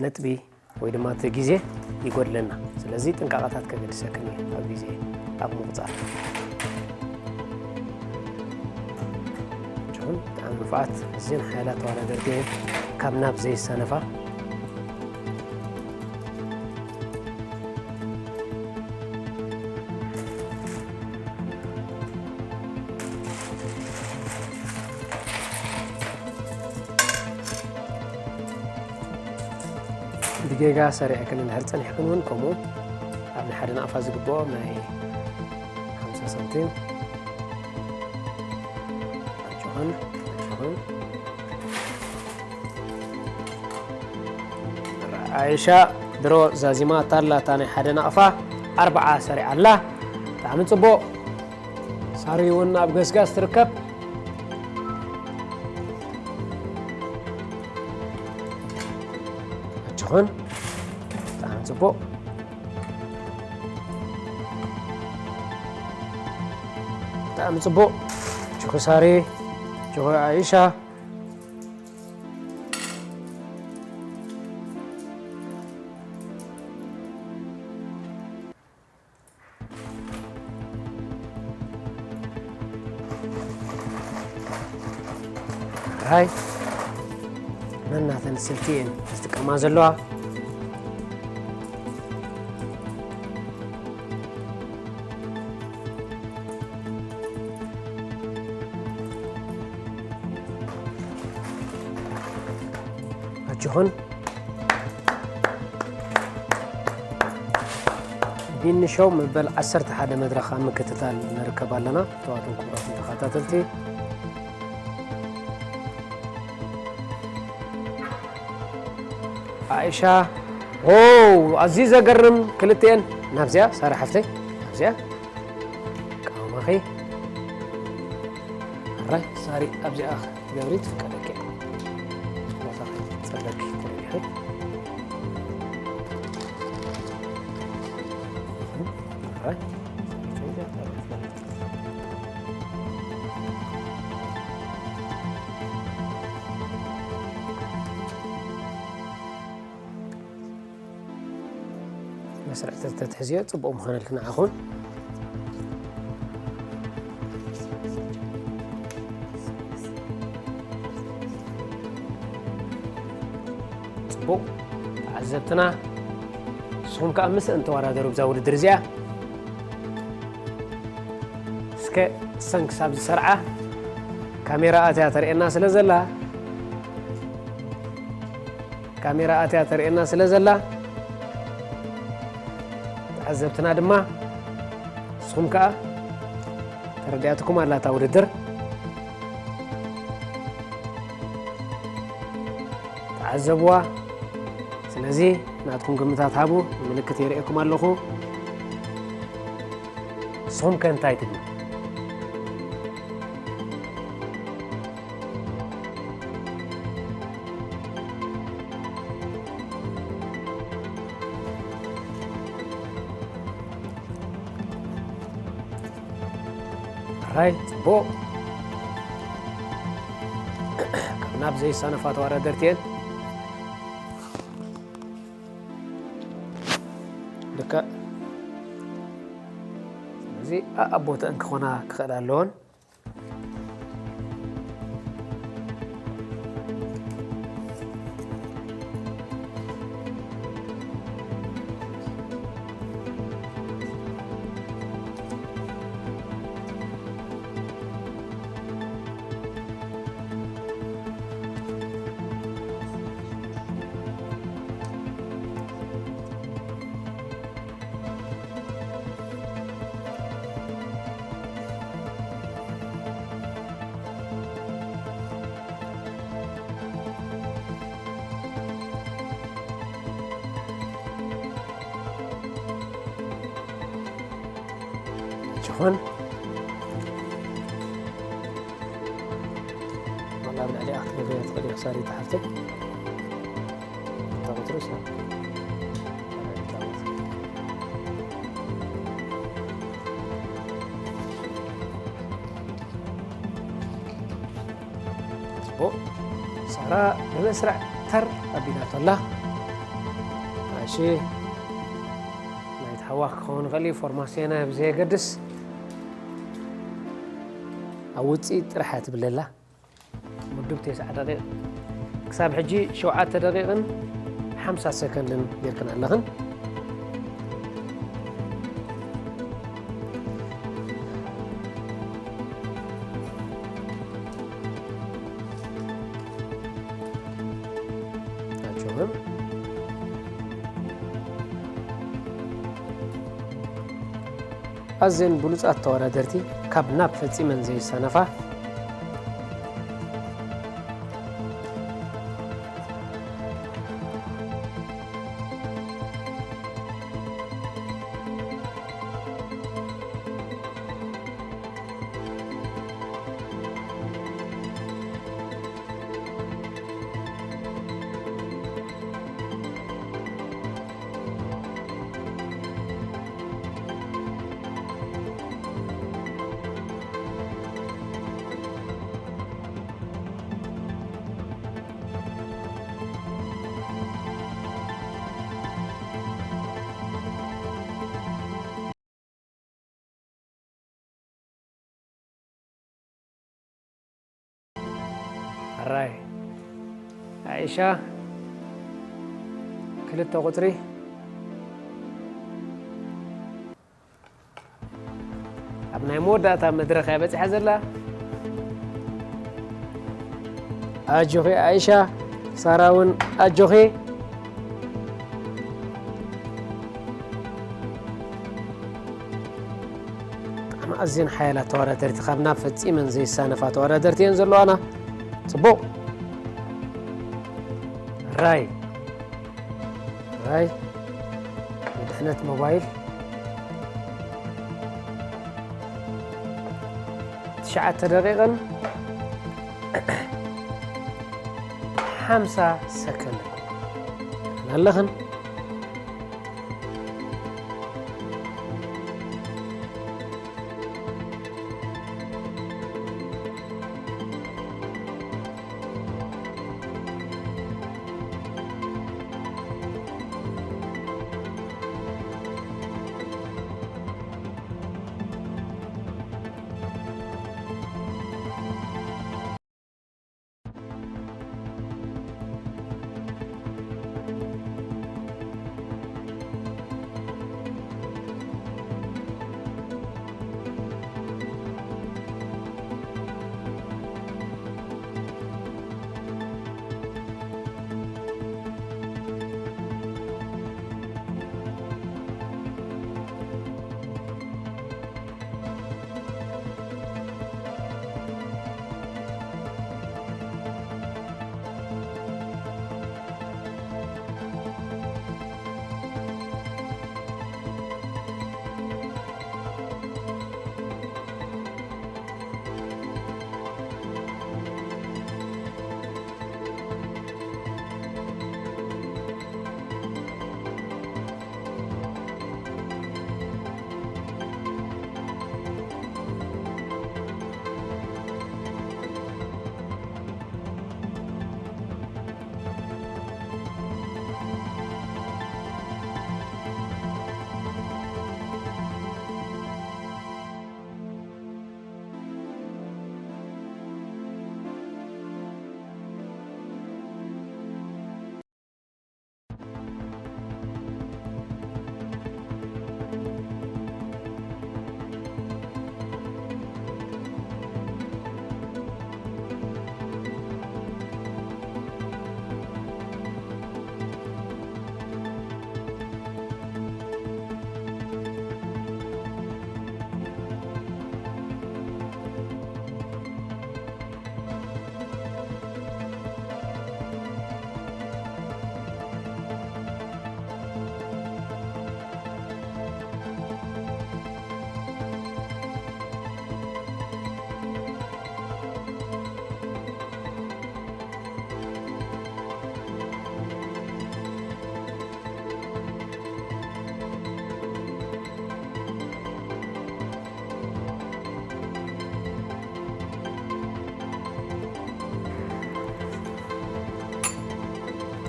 ነጥቢ ወይ ድማ እቲ ግዜ ይጎድለና። ስለዚ ጥንቃቐታት ከገድሰክን እዩ ኣብ ግዜ ኣብ ምቑጻር። ጅኹን ብጣዕሚ ንፉዓት፣ እዘን ሓያላት ተወዳደርቲ እየን፣ ካብ ናብ ዘይሰነፋ። ብጌጋ ሰሪዕክን እንድሕር ጸኒሕክን እውን ከምኡ ኣብ ናይ ሓደ ናቕፋ ዝግብኦ ናይ ሓምሳ ሳንቲም ኣጆኹን፣ ኣጆኹን። ኣይሻ ድሮ ዛዚማ ታላ እታ ናይ ሓደ ናቕፋ ኣርብዓ ሰሪዓ ኣላ። ብጣዕሚ ጽቡቕ። ሳሪ እውን ኣብ ገስጋስ ትርከብ። ኣጆኹን። ብጣዕሚ ጽቡቕ። ብጣዕሚ ጽቡቕ። ኣጆኺ ሳሪ፣ ኣጆኺ ኣይሻ። ራይ ነናተን ስልቲ እየን ዝጥቀማ ዘለዋ። ኣጆኹን። ኒኒ ሾው መበል ዓሰርተ ሓደ መድረኽ ኣብ ምክትታል ንርከብ ኣለና። ክቡራትን ክቡራትን ተኸታተልቲ፣ ዓኢሻ፣ ዎው፣ ኣዝዩ ዘገርም፣ ክልቲኤን ናብዚኣ፣ ሳራ ሓፍተይ፣ ናብዚኣ፣ ቃውማኺ፣ ሕራይ፣ ሳሪ፣ ኣብዚኣ ክትገብሪ ትፍቀደኪ። ቦታ ከይትጸለኪ ትርእኺ። ሕራይ። መስርዕ ተተትሕዝዮ ጽቡቕ ምኾነልኪ ንዓኹም። ጽቡቕ። ተዓዘብትና፣ ንስኹም ከኣ ምስእን ተወዳደሩ ብዛ ውድድር እዚኣ። እስከ እሰን ክሳብ ዝሰርዓ፣ ካሜራ ኣትያ ተርእየና ስለ ዘላ፣ ካሜራ ኣትያ ተርእየና ስለ ዘላ፣ ተዓዘብትና ድማ ንስኹም ከኣ ተረዲኣትኩም ኣላ እታ ውድድር። ተዓዘብዋ። ስለዚ ናትኩም ግምታት ሃቡ። ምልክት የርእየኩም ኣለኹ። ንስኹም ከ እንታይ ትብሉ? ሕራይ፣ ጽቡቕ። ካብ ናብ ዘይሳነፋ ተወዳደርቲ እየን። ልክዕ። ስለዚ ኣኣቦተአን ክኾና ክኽእላ ኣለወን። ኣጆኹን። ዋላ ኣብ ልዕሊኣ ክትገብርያ ትኽእሊ ኢኺ ሳሪታ ሓፍተይ። እታ ቁጽሪ እሳ። ጽቡቕ። ሳራ ብመስርዕ ተር ኣቢላቶ ኣላ። እሺ፣ ናይቲ ሓዋ ክኸውን ይኽእል እዩ፣ ፎርማሲዮና ብዘየገድስ ኣብ ውጽኢት ጥራሕ እያ ትብል ዘላ። ምዱብ ተስዓ ደቂቕ። ክሳብ ሕጂ ሸውዓተ ደቂቕን ሓምሳ ሰከንድን ጌርክን ኣለኽን። ኣጆኽን። ኣዘን ብሉጻት ተወዳደርቲ፣ ካብ ናብ ፈጺመን ዘይሳነፋ። ሕራይ። ዓኢሻ፣ ክልተ ቁጽሪ። ኣብ ናይ መወዳእታ መድረኽ እያ በጺሓ ዘላ። ኣጆኺ ዓኢሻ፣ ሳራ እውን ኣጆኺ። ኣዝየን ሓያላት ተወዳደርቲ፣ ካብ ናብ ፈጺመን ዘይሳነፋ ተወዳደርቲ እየን ዘለዋና። ጽቡቕ። ራይ። ራይ። መድሕነት ሞባይል። ትሽዓተ ደቂቕን ሓምሳ ሰከንድ ኣለኽን።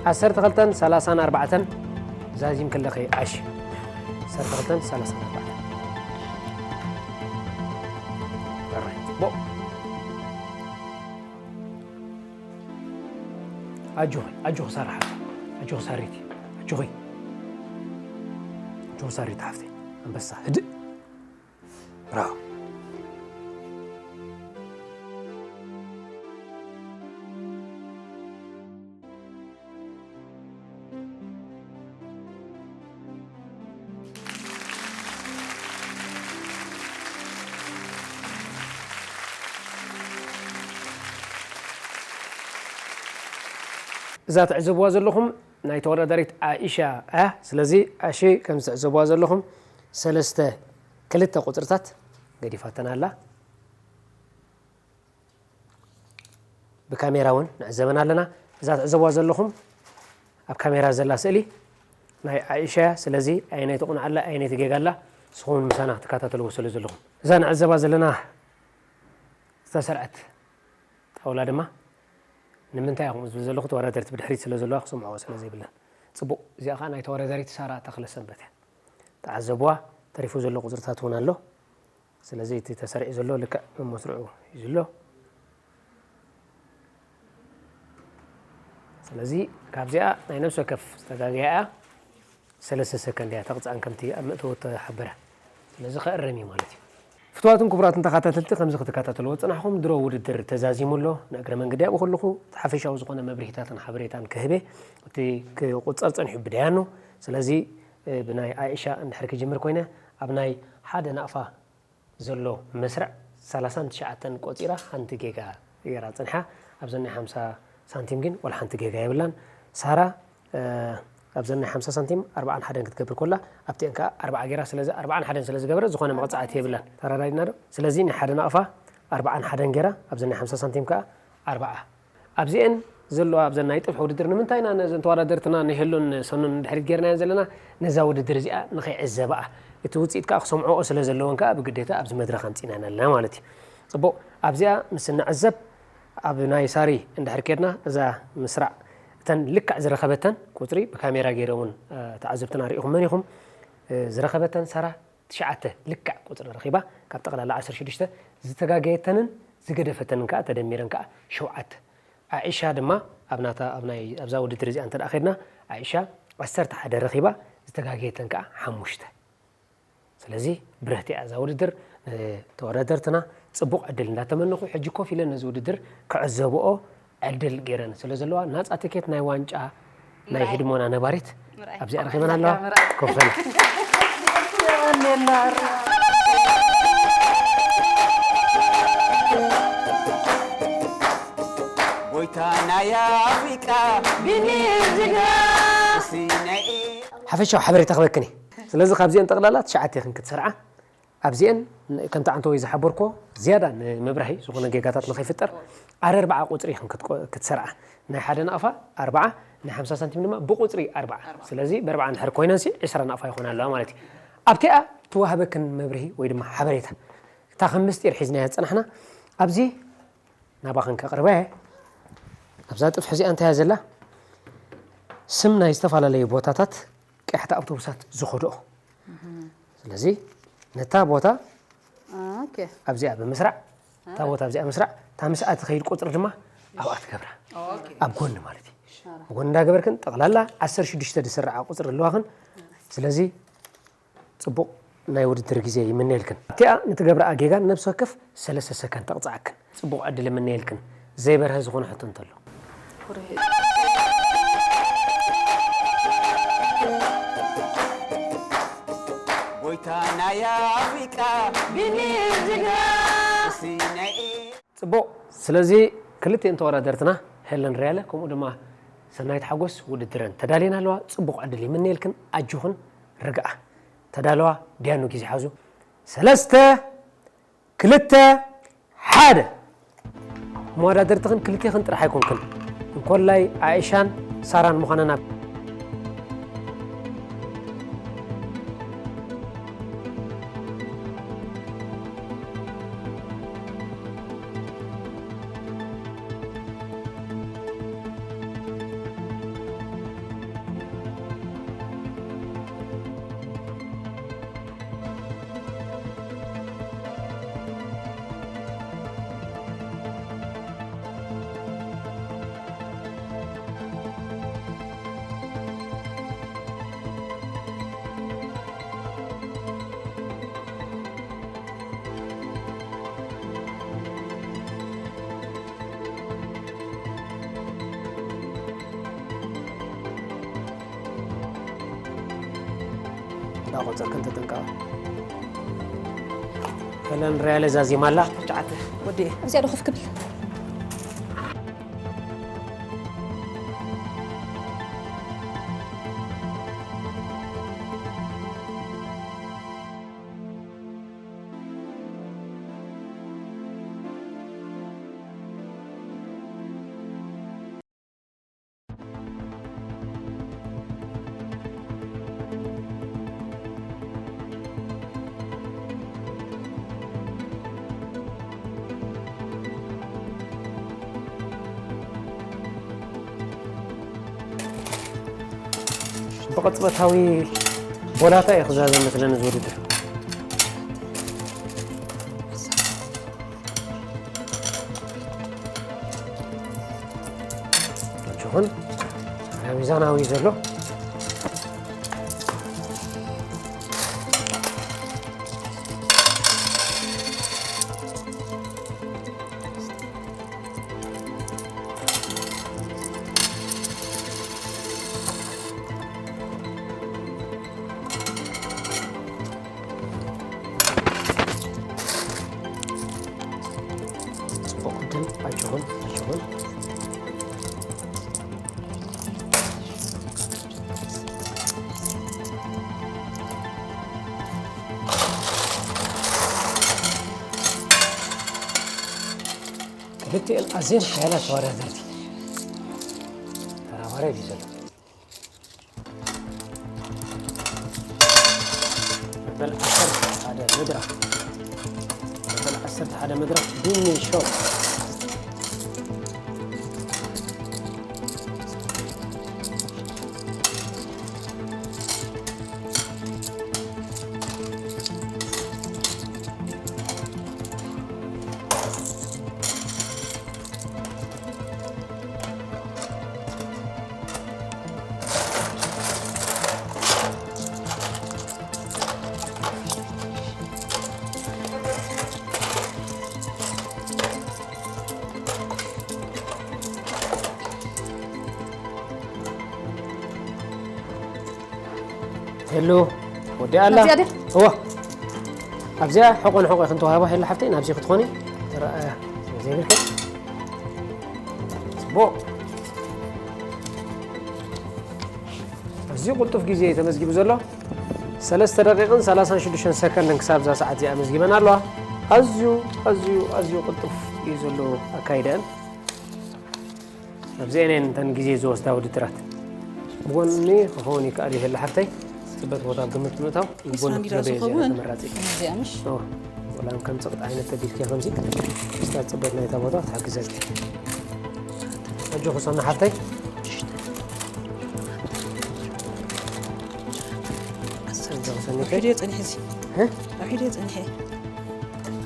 ዓሰርተ ክልተን ሰላሳን ኣርባዕተን ዛዚም ክለኸ ኣሽ ዓሰርተ ክልተን ሰላሳን ኣርባዕተን። ኣራይ፣ ቦ። ኣጆኺ፣ ኣጆኺ ሳራ ሓፍተይ፣ ኣጆኺ ሳሪቲ፣ ኣጆኺ፣ ኣጆኺ ሳሪቲ ሓፍተይ፣ ኣንበሳ፣ ህድእ። ብራቮ። እዛ ትዕዘብዋ ዘለኹም ናይ ተወዳዳሪት ኣኢሻ እያ። ስለዚ ኣሺ፣ ከምዚ ትዕዘብዋ ዘለኹም ሰለስተ፣ ክልተ ቁጽርታት ገዲፋተን ኣላ። ብካሜራ እውን ንዕዘበን ኣለና። እዛ ትዕዘብዋ ዘለኹም ኣብ ካሜራ ዘላ ስእሊ ናይ ኣኢሻ እያ። ስለዚ ኣየነይቲ ቁንዓላ፣ ኣየነይቲ ጌጋላ፣ ንስኹም ምሳና ክትከታተልዎ ስለ ዘለኹም። እዛ ንዕዘባ ዘለና ዝተሰርዐት ጣውላ ድማ ንምንታይ ኢኹም ዝብል ዘለኹ፣ ተወዳደርቲ ብድሕሪት ስለ ዘለዋ ክሰምዕዎ ስለ ዘይብለን። ጽቡቕ፣ እዚኣ ኸኣ ናይ ተወዳዳሪት ሳራ ተኽለሰንበት እያ። ተዓዘብዋ፣ ተሪፉ ዘሎ ቁጽርታት እውን ኣሎ። ስለዚ እቲ ተሰሪዑ ዘሎ ልክዕ መመስርዑ እዩ ዘሎ። ስለዚ ካብዚኣ ናይ ነፍሲ ወከፍ ዝተጋገያ እያ። ሰለስተ ሰከንድ እያ ተቕጽኣን ከምቲ ኣብ መእተዊ ተሓበረ። ስለዚ ከእረም እዩ ማለት እዩ። ፍቱዋትን ክቡራትን ተኸታተልቲ፣ ከምዚ ክትከታተልዎ ዝጸናሕኩም ድሮ ውድድር ተዛዚሙ ኣሎ። ንእግረ መንገዲ ኣብኡ ከለኹ እቲ ሓፈሻዊ ዝኾነ መብርሂታትን ሓበሬታን ክህብ እየ። እቲ ክቁጸር ጸኒሑ ብደያኑ። ስለዚ፣ እ፣ ብናይ ኣኢሻ እንድሕር ክጅምር ኮይነ፣ ኣብ ናይ ሓደ ናቕፋ ዘሎ መስርዕ ሰላሳን ትሽዓተን ቆጺራ ሓንቲ ጌጋ ገይራ ጽንሓ። ኣብዘን ናይ ሓምሳ ሳንቲም ግን ወላ ሓንቲ ጌጋ የብላን። ሳራ፣ እ፣ ኣብዘን ናይ ሓምሳ ሳንቲም ኣርባዓን ሓደን ክትገብር ኮላ ኣብቲአን ከኣ ኣርባዓ ገይራ። ስለዚ ኣርባዓን ሓደን ስለ ዝገበረ ዝኾነ መቕጻዕቲ የብላን። ተረዳዲና ዶ? ስለዚ ናይ ሓደ ናቕፋ ኣርባዓን ሓደን ገይራ ኣብዘን ናይ ሓምሳ ሳንቲም ከኣ ኣርባዓ። ኣብዚአን ዘለዋ ኣብዘን ናይ ጥፍሒ ውድድር ንምንታይ ኢና ነዘን ተወዳደርትና ንሄሎን ሰኑን ድሕሪት ጌርናየን ዘለና? ነዛ ውድድር እዚኣ ንኸይዕዘባኣ፣ እቲ ውጽኢት ከኣ ክሰምዕኦ ስለ ዘለወን ከኣ ብግዴታ ኣብዚ መድረኽ ኣምጺእናን ኣለና ማለት እዩ። ጽቡቕ፣ ኣብዚኣ ምስ እንዕዘብ ኣብ ናይ ሳሪ እንድሕር ኬድና እዛ ምስራዕ እተን ልክዕ ዝረኸበተን ቁጽሪ ብካሜራ ገይረ እውን፣ እ፣ ተዓዘብትና ርኢኹመን ኢኹም። እ፣ ዝረኸበተን ሳራ ትሽዓተ ልክዕ ቁጽሪ ረኺባ ካብ ጠቕላላ ዓሰርተ ሽዱሽተ፣ ዝተጋገየተንን ዝገደፈተንን ከኣ ተደሚረን ከኣ ሸውዓተ። ኣኢሻ ድማ ኣብ ናታ ኣብ ናይ ኣብዛ ውድድር እዚኣ እንተ ደኣ ኸድና ኣኢሻ ዓሰርተ ሓደ ረኺባ ዝተጋገየተን ከኣ ሓሙሽተ። ስለዚ ብርህቲ እያ እዛ ውድድር። ንተወዳደርትና ጽቡቕ ዕድል እንዳተመነኹ ሕጂ ኮፍ ኢለን ነዚ ውድድር ክዕዘብኦ ዕድል ገይረን ስለ ዘለዋ ናጻ ትኬት ናይ ዋንጫ ናይ ምርኣይ። ህድሞና ነባሪት ምርኣይ። ኣብዚኣ ረኺበን ኣለዋ። ምርኣይ። ኮፍ በል። የቐንየልና። ጎይታ ናይ ኣፍሪቃ ግን እዩ ዝግራ። ሓፈሻዊ ሓበሬታ ክበክን እዩ። ስለዚ ካብዚአን ጠቕላላ ትሽዓተ ኢኽን ክትሰርዓ። ኣብዚአን ን-፣ ከምቲ ዓንተወይ ዝሓበርኮ ዝያዳ ንመብራሂ ዝኾነ ጌጋታት ንኸይፍጠር ኣረ ኣርባዓ ቁጽሪ ኢኽን ክትቆ-፣ ክትሰርዓ። ናይ ሓደ ናቕፋ ኣርባዓ፣ ናይ ሓምሳ ሳንቲም ድማ ብቁጽሪ ኣርባዓ። ኣርባዓ። ስለዚ ብኣርባዓ እንድሕር ኮይነንሲ ዕስራ ናቕፋ ይኾና ኣለዋ ማለት እዩ። ኣብቲኣ ትወሃበክን መብርሂ ወይ ድማ ሓበሬታ። እታ ከም ምስጢር ሒዝናያ ዝጸናሕና ኣብዚ ናባኽን ከቕርባ እየ። ኣብዛ ጥፍሒ እዚኣ እንታይ እያ ዘላ? ስም ናይ ዝተፈላለዩ ቦታታት ቀያሕቲ ኣውቶቡሳት ዝኸድኦ። ስለዚ ነታ ቦታ ኦኬ። ኣብዚኣ ብምስራዕ፣ እታ ቦታ ኣብዚኣ ምስራዕ፣ እታ ምስኣ ትኸይድ ቁጽሪ ድማ ኣብኣ ትገብራ። ኦኬ። ኣብ ጎኒ ማለት እዩ። ኣብ ጎኒ እንዳገበርክን ጠቕላላ ዓሰርተ ሽዱሽተ ዝስርዓ ቁጽሪ ኣለዋኽን። ስለዚ ጽቡቕ ናይ ውድድር ግዜ ይምነየልክን። እቲኣ ንትገብርኣ ጌጋ ነብሲ ወከፍ ሰለስተ ሰከንድ ተቕጽዓክን። ጽቡቕ ዕድል እምነየልክን። ዘይበርሀ ዝኾነ ሕቶ እንተሎ። ጎይታ ናይ ኣፍሪቃ ግን እዩ ዝግራ። እስቲ ናይ ጽቡቕ። ስለዚ ክልቲኤን ተወዳደርትና ሄለን ሪያለ ከምኡ ድማ ሰናይት ሓጎስ ውድድረን ተዳልየን ኣለዋ። ጽቡቕ ዕድል ይምነየልክን። ኣጆኽን ርግኣ። ተዳለዋ፣ ዲያኑ ግዜ ሓዙ። ሰለስተ፣ ክልተ፣ ሓደ። መወዳደርትኽን ክልቴኽን ጥራሕ ኣይኮንክን። እንኮላይ ኣኢሻን ሳራን ምዃነን ኣብ እንዳቆጸርክን ተጠንቀቓ። ሄለን ሪያለ ዛዚማ ኣላ። ትሽዓተ ወዲኤ። ኣብዚኣ ዶ ኮፍ ክብል? ብቕጽበታዊ ቦላታ እዩ ክዛዘም መስለኒ እዚ ውድድር። ኣጆኹን፣ ሚዛናዊ ዘሎ። ኣጆኹም ኣጆኹም። ክልቲኤን ኣዝየን ሓያላት ተወዳደርቲ ተራባራይ ድዩ ዘሎ? መበል ዓሰርተ ሓደ መድረኽ፣ መበል ዓሰርተ ሓደ መድረኽ ቢኒ ሾው። ሄሎ፣ ወዲኣ ኣላ። ናብዚኣ ድያ? እዋ። ኣብዚኣ ሕቆን ሕቆ ክንተዋህባ ሄሎ ሓፍተይ፣ ናብዚ ክትኾኒ ትረኣያ ዘይብልከ። ጽቡቕ። ኣዝዩ ቅልጡፍ ግዜ እዩ ተመዝጊቡ ዘሎ። ሰለስተ ደቂቕን ሰላሳን ሽዱሽተን ሰከንድን ክሳብ እዛ ሰዓት እዚኣ ኣመዝጊበን ኣለዋ። ኣዝዩ፣ ኣዝዩ፣ ኣዝዩ ቅልጡፍ እዩ ዘሎ ኣካይደአን። ኣብዚአን እየን እተን ግዜ ዝወስዳ ውድድራት። ብጎኒ ክኸውን ይከኣል እዩ፣ ሄሎ ሓፍተይ። ጽበት ቦታ ኣብ ግምት ምእታው፣ ብጎኒ ዒስራን ዲራ ክትገብሪ እያ ዝኸውን ዝያዳ ተመራጺ። ከምዚኣ ምሽ? ኦ፣ ወላ ከም ጽቕጢ ዓይነት ተቢልኪ ከምዚ። ምስታ ጽበት ናይታ ቦታ ክትሕግዘኪ። ኣጆኹ ሰና ሓፍተይ። ኣጆኹ ሰኒተይ። ቪድዮ ጸኒሐ እዚ። እ? ኣብ ሒደ ጸኒሐ።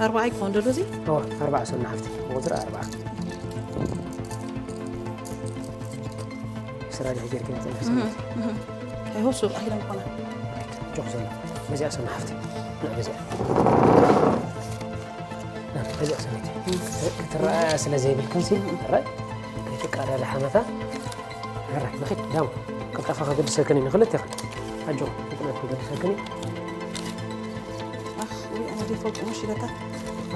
ኣርባዓ ይኮን ደሎ እዚ? እዋ፣ ኣርባዓ ሰና ሓፍቲ። ብቁጽሪ ኣርባዓ። ስራ ዲኺ ጌርኪ ነጸንሕ እህ፣ ሰና? እህ። ኣይሆሱ ኣኺሎም ኮና። ጆክ ሰና። በዚኣ ሰና ሓፍቲ። ና በዚኣ። ና በዚኣ ሰነይቲ። ክትረኣያ ስለ ዘይብልክን ሲ፣ እህ። ራይ። ከይትቃዳዳ ሓመታ። ራ፣ ንኺድ፣ ዳሞ። ቅልጣፈ ከገድሰክን እዩ፣ ንኽልቴኽን። ኣጆኹም፣ ፍጥነት ከገድሰክን እዩ። ኣኽ፣ ውይ፣ ኣነ ዘይፈልጦ ምሽ ኢለካ።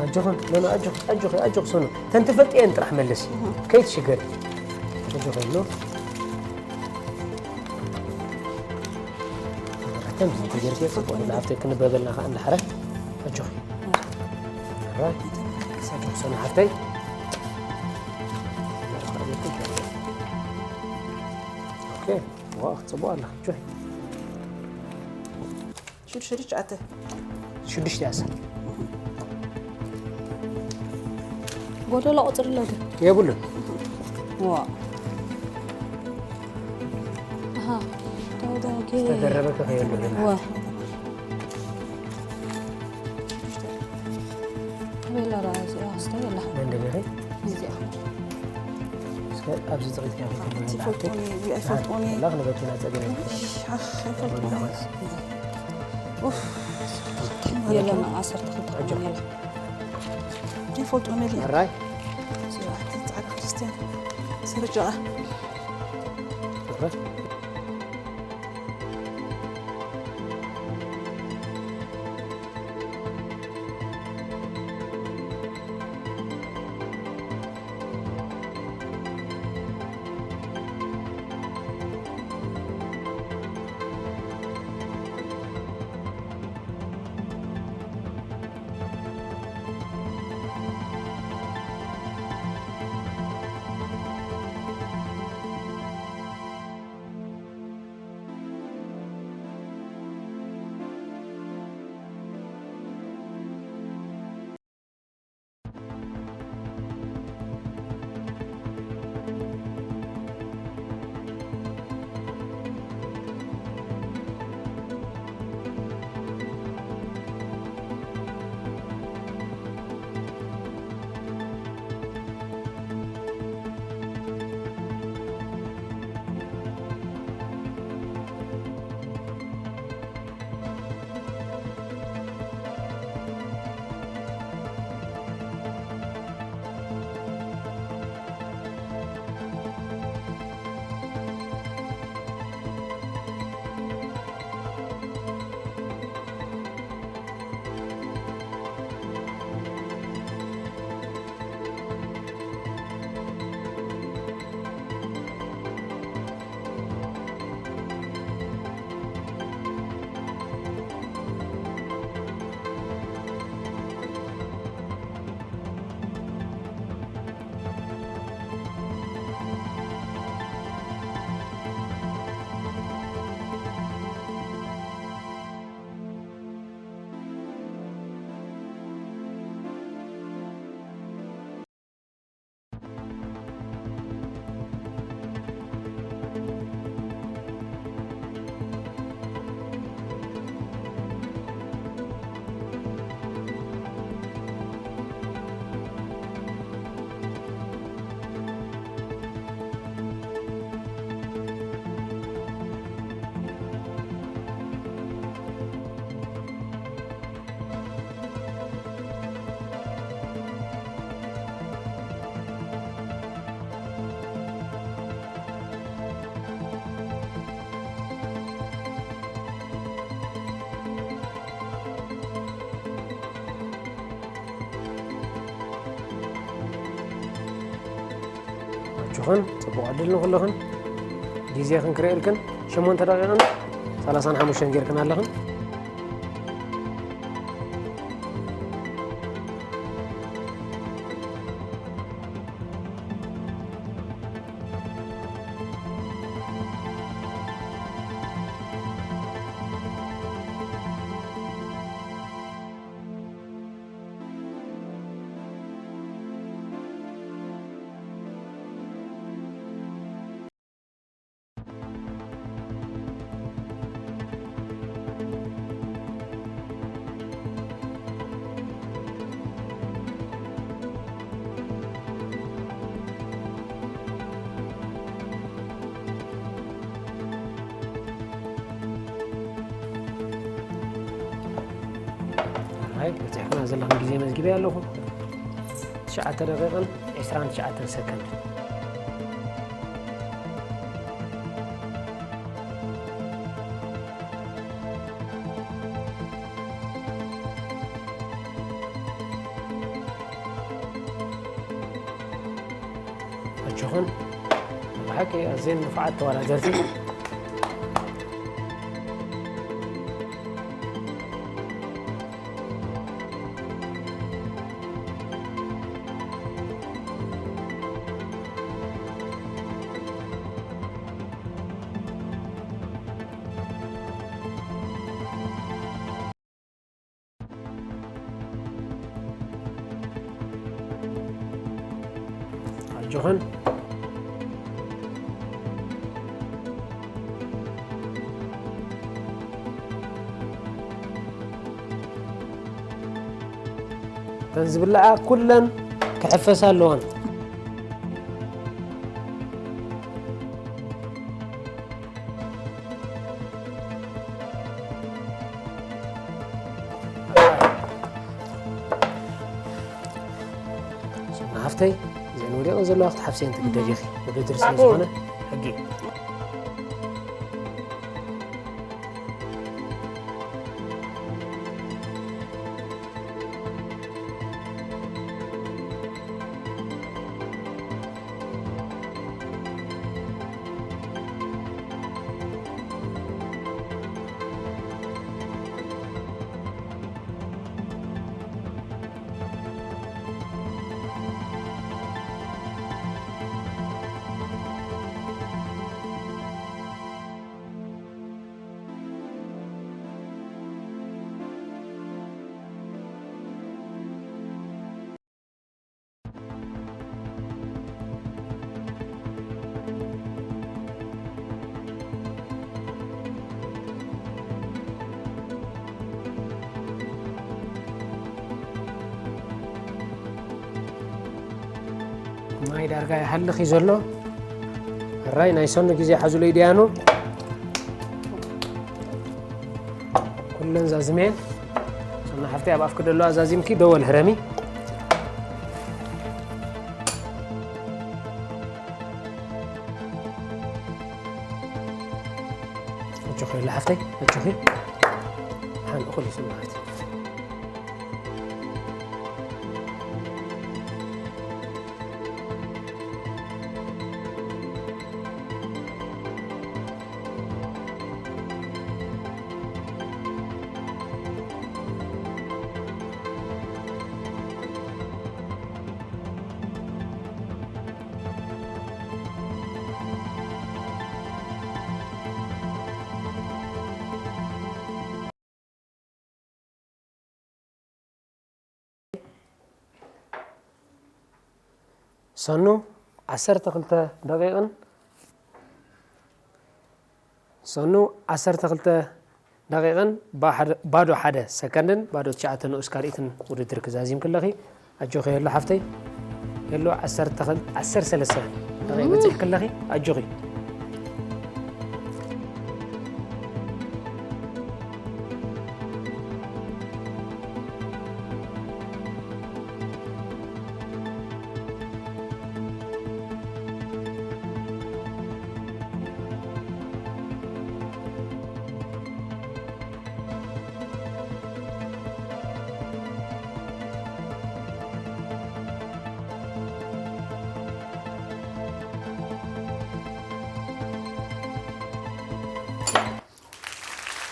ኣጆኽን፣ ኖ፣ ኖ፣ ኣጆኽ፣ ኣጆኽ፣ ኣጆኽ፣ ሶኖ። ተን ትፈልጥየን ጥራሕ መልሲ። እህ። ከይትሽገሪ። ኣጆኽ፣ ኖ። ከምዚ ተጌርኪ፣ ጽቡቕ፣ ንኣብተይ ክንበበልና ከኣ እንዳሕረ። ኣጆኺ። ራይ። ኣጆኺ፣ ሶኖ ሓፍተይ። ኦኬ። ዋው፣ ጽቡቕ ኣላ። ጆይ። ሽዱሽተ ሽዱሽተ ኣተ። ሽዱሽተ ኣሰ። ጎደሎ ቁጽሪ ኣሎ ድዩ? የብሉን። ዋ። ኣሃ። ተወዳጊ። ዝተደረበ ከኸየሉ። ዋ። ኣበይ ኣላ ደኣ እዚኣ? ስታይ ኣላ። መንደገኸይ? እዚኣ። እስከ ኣብዚ ጥቂት ከኣ ከይተብሎ ኣቲ ፈልጦኒ፣ እዚ ኣይፈልጦኒ። ኣላ ክንበኪና ጸገም የለን። ኣኽ፣ ኣይፈልጦኒ። ኡፍ። ኣለና ዓሰርተ ክልተ ኣጆ። ኮይና ኣላ። እዚ ፈልጦኒ ኣላ። ኣራይ። እዚኣ፣ እቲ ጻዕዳ ክርስትያን። ስርጃ። ኣራይ። ጆኸን ጽቡቕ ዕድል ንኹልኽን። ግዜኽን ክርእየልክን ሸሞንተ ደቂቕን ሰላሳን ሓሙሽተን ጌርክን ኣለኽን። ኣይ በዚሕና ዘለኹም ግዜ መዝጊበ ኣለኹ። ትሽዓተ ደቂቕን ዕስራን ትሽዓተን ሰከንድ። ኣጆኹን። ብሓቂ ኣዝየን ንፉዓት ተወዳደርቲ። ኣጆኽን። እተን ዝብልዓ ኩለን ክሕፈሳ ኣለወን። ሃፍተይ፣ እዘን ወዲቐን ዘለዋ ክትሓፍሰየን ትግደድ ኢኺ። ውድድር ስለ ዝኾነ ሕጊ። ማይ ዳርጋ ይሃልኽ እዩ ዘሎ። ሕራይ ናይ ሰኑ ግዜ ሓዙለይ ደያኑ። ኩለን ዛዝመየን። ሰኑ ሓፍተይ ኣብ ኣፍኪ ደለዋ ዛዚምኪ ደወል ህረሚ። ኣጆኺ ላሓፍተይ፣ ኣጆኺ። ሓን እኹል እዩ ስምዓት። ሰኑ ዓሰርተ ክልተ ደቂቕን ሰኑ ዓሰርተ ክልተ ደቂቕን ባዶ ሓደ ሰከንድን ባዶ ትሽዓተ ንኡስ ካልኢትን ውድድር ክዛዚምኪ ኣለኺ። ኣጆኺ ሄሉ ሓፍተይ። ሄሉ ዓሰርተ ክልተ፣ ዓሰርተ ሰለስተ ደቂቕ በጺሕኪ ኣለኺ። ኣጆኺ።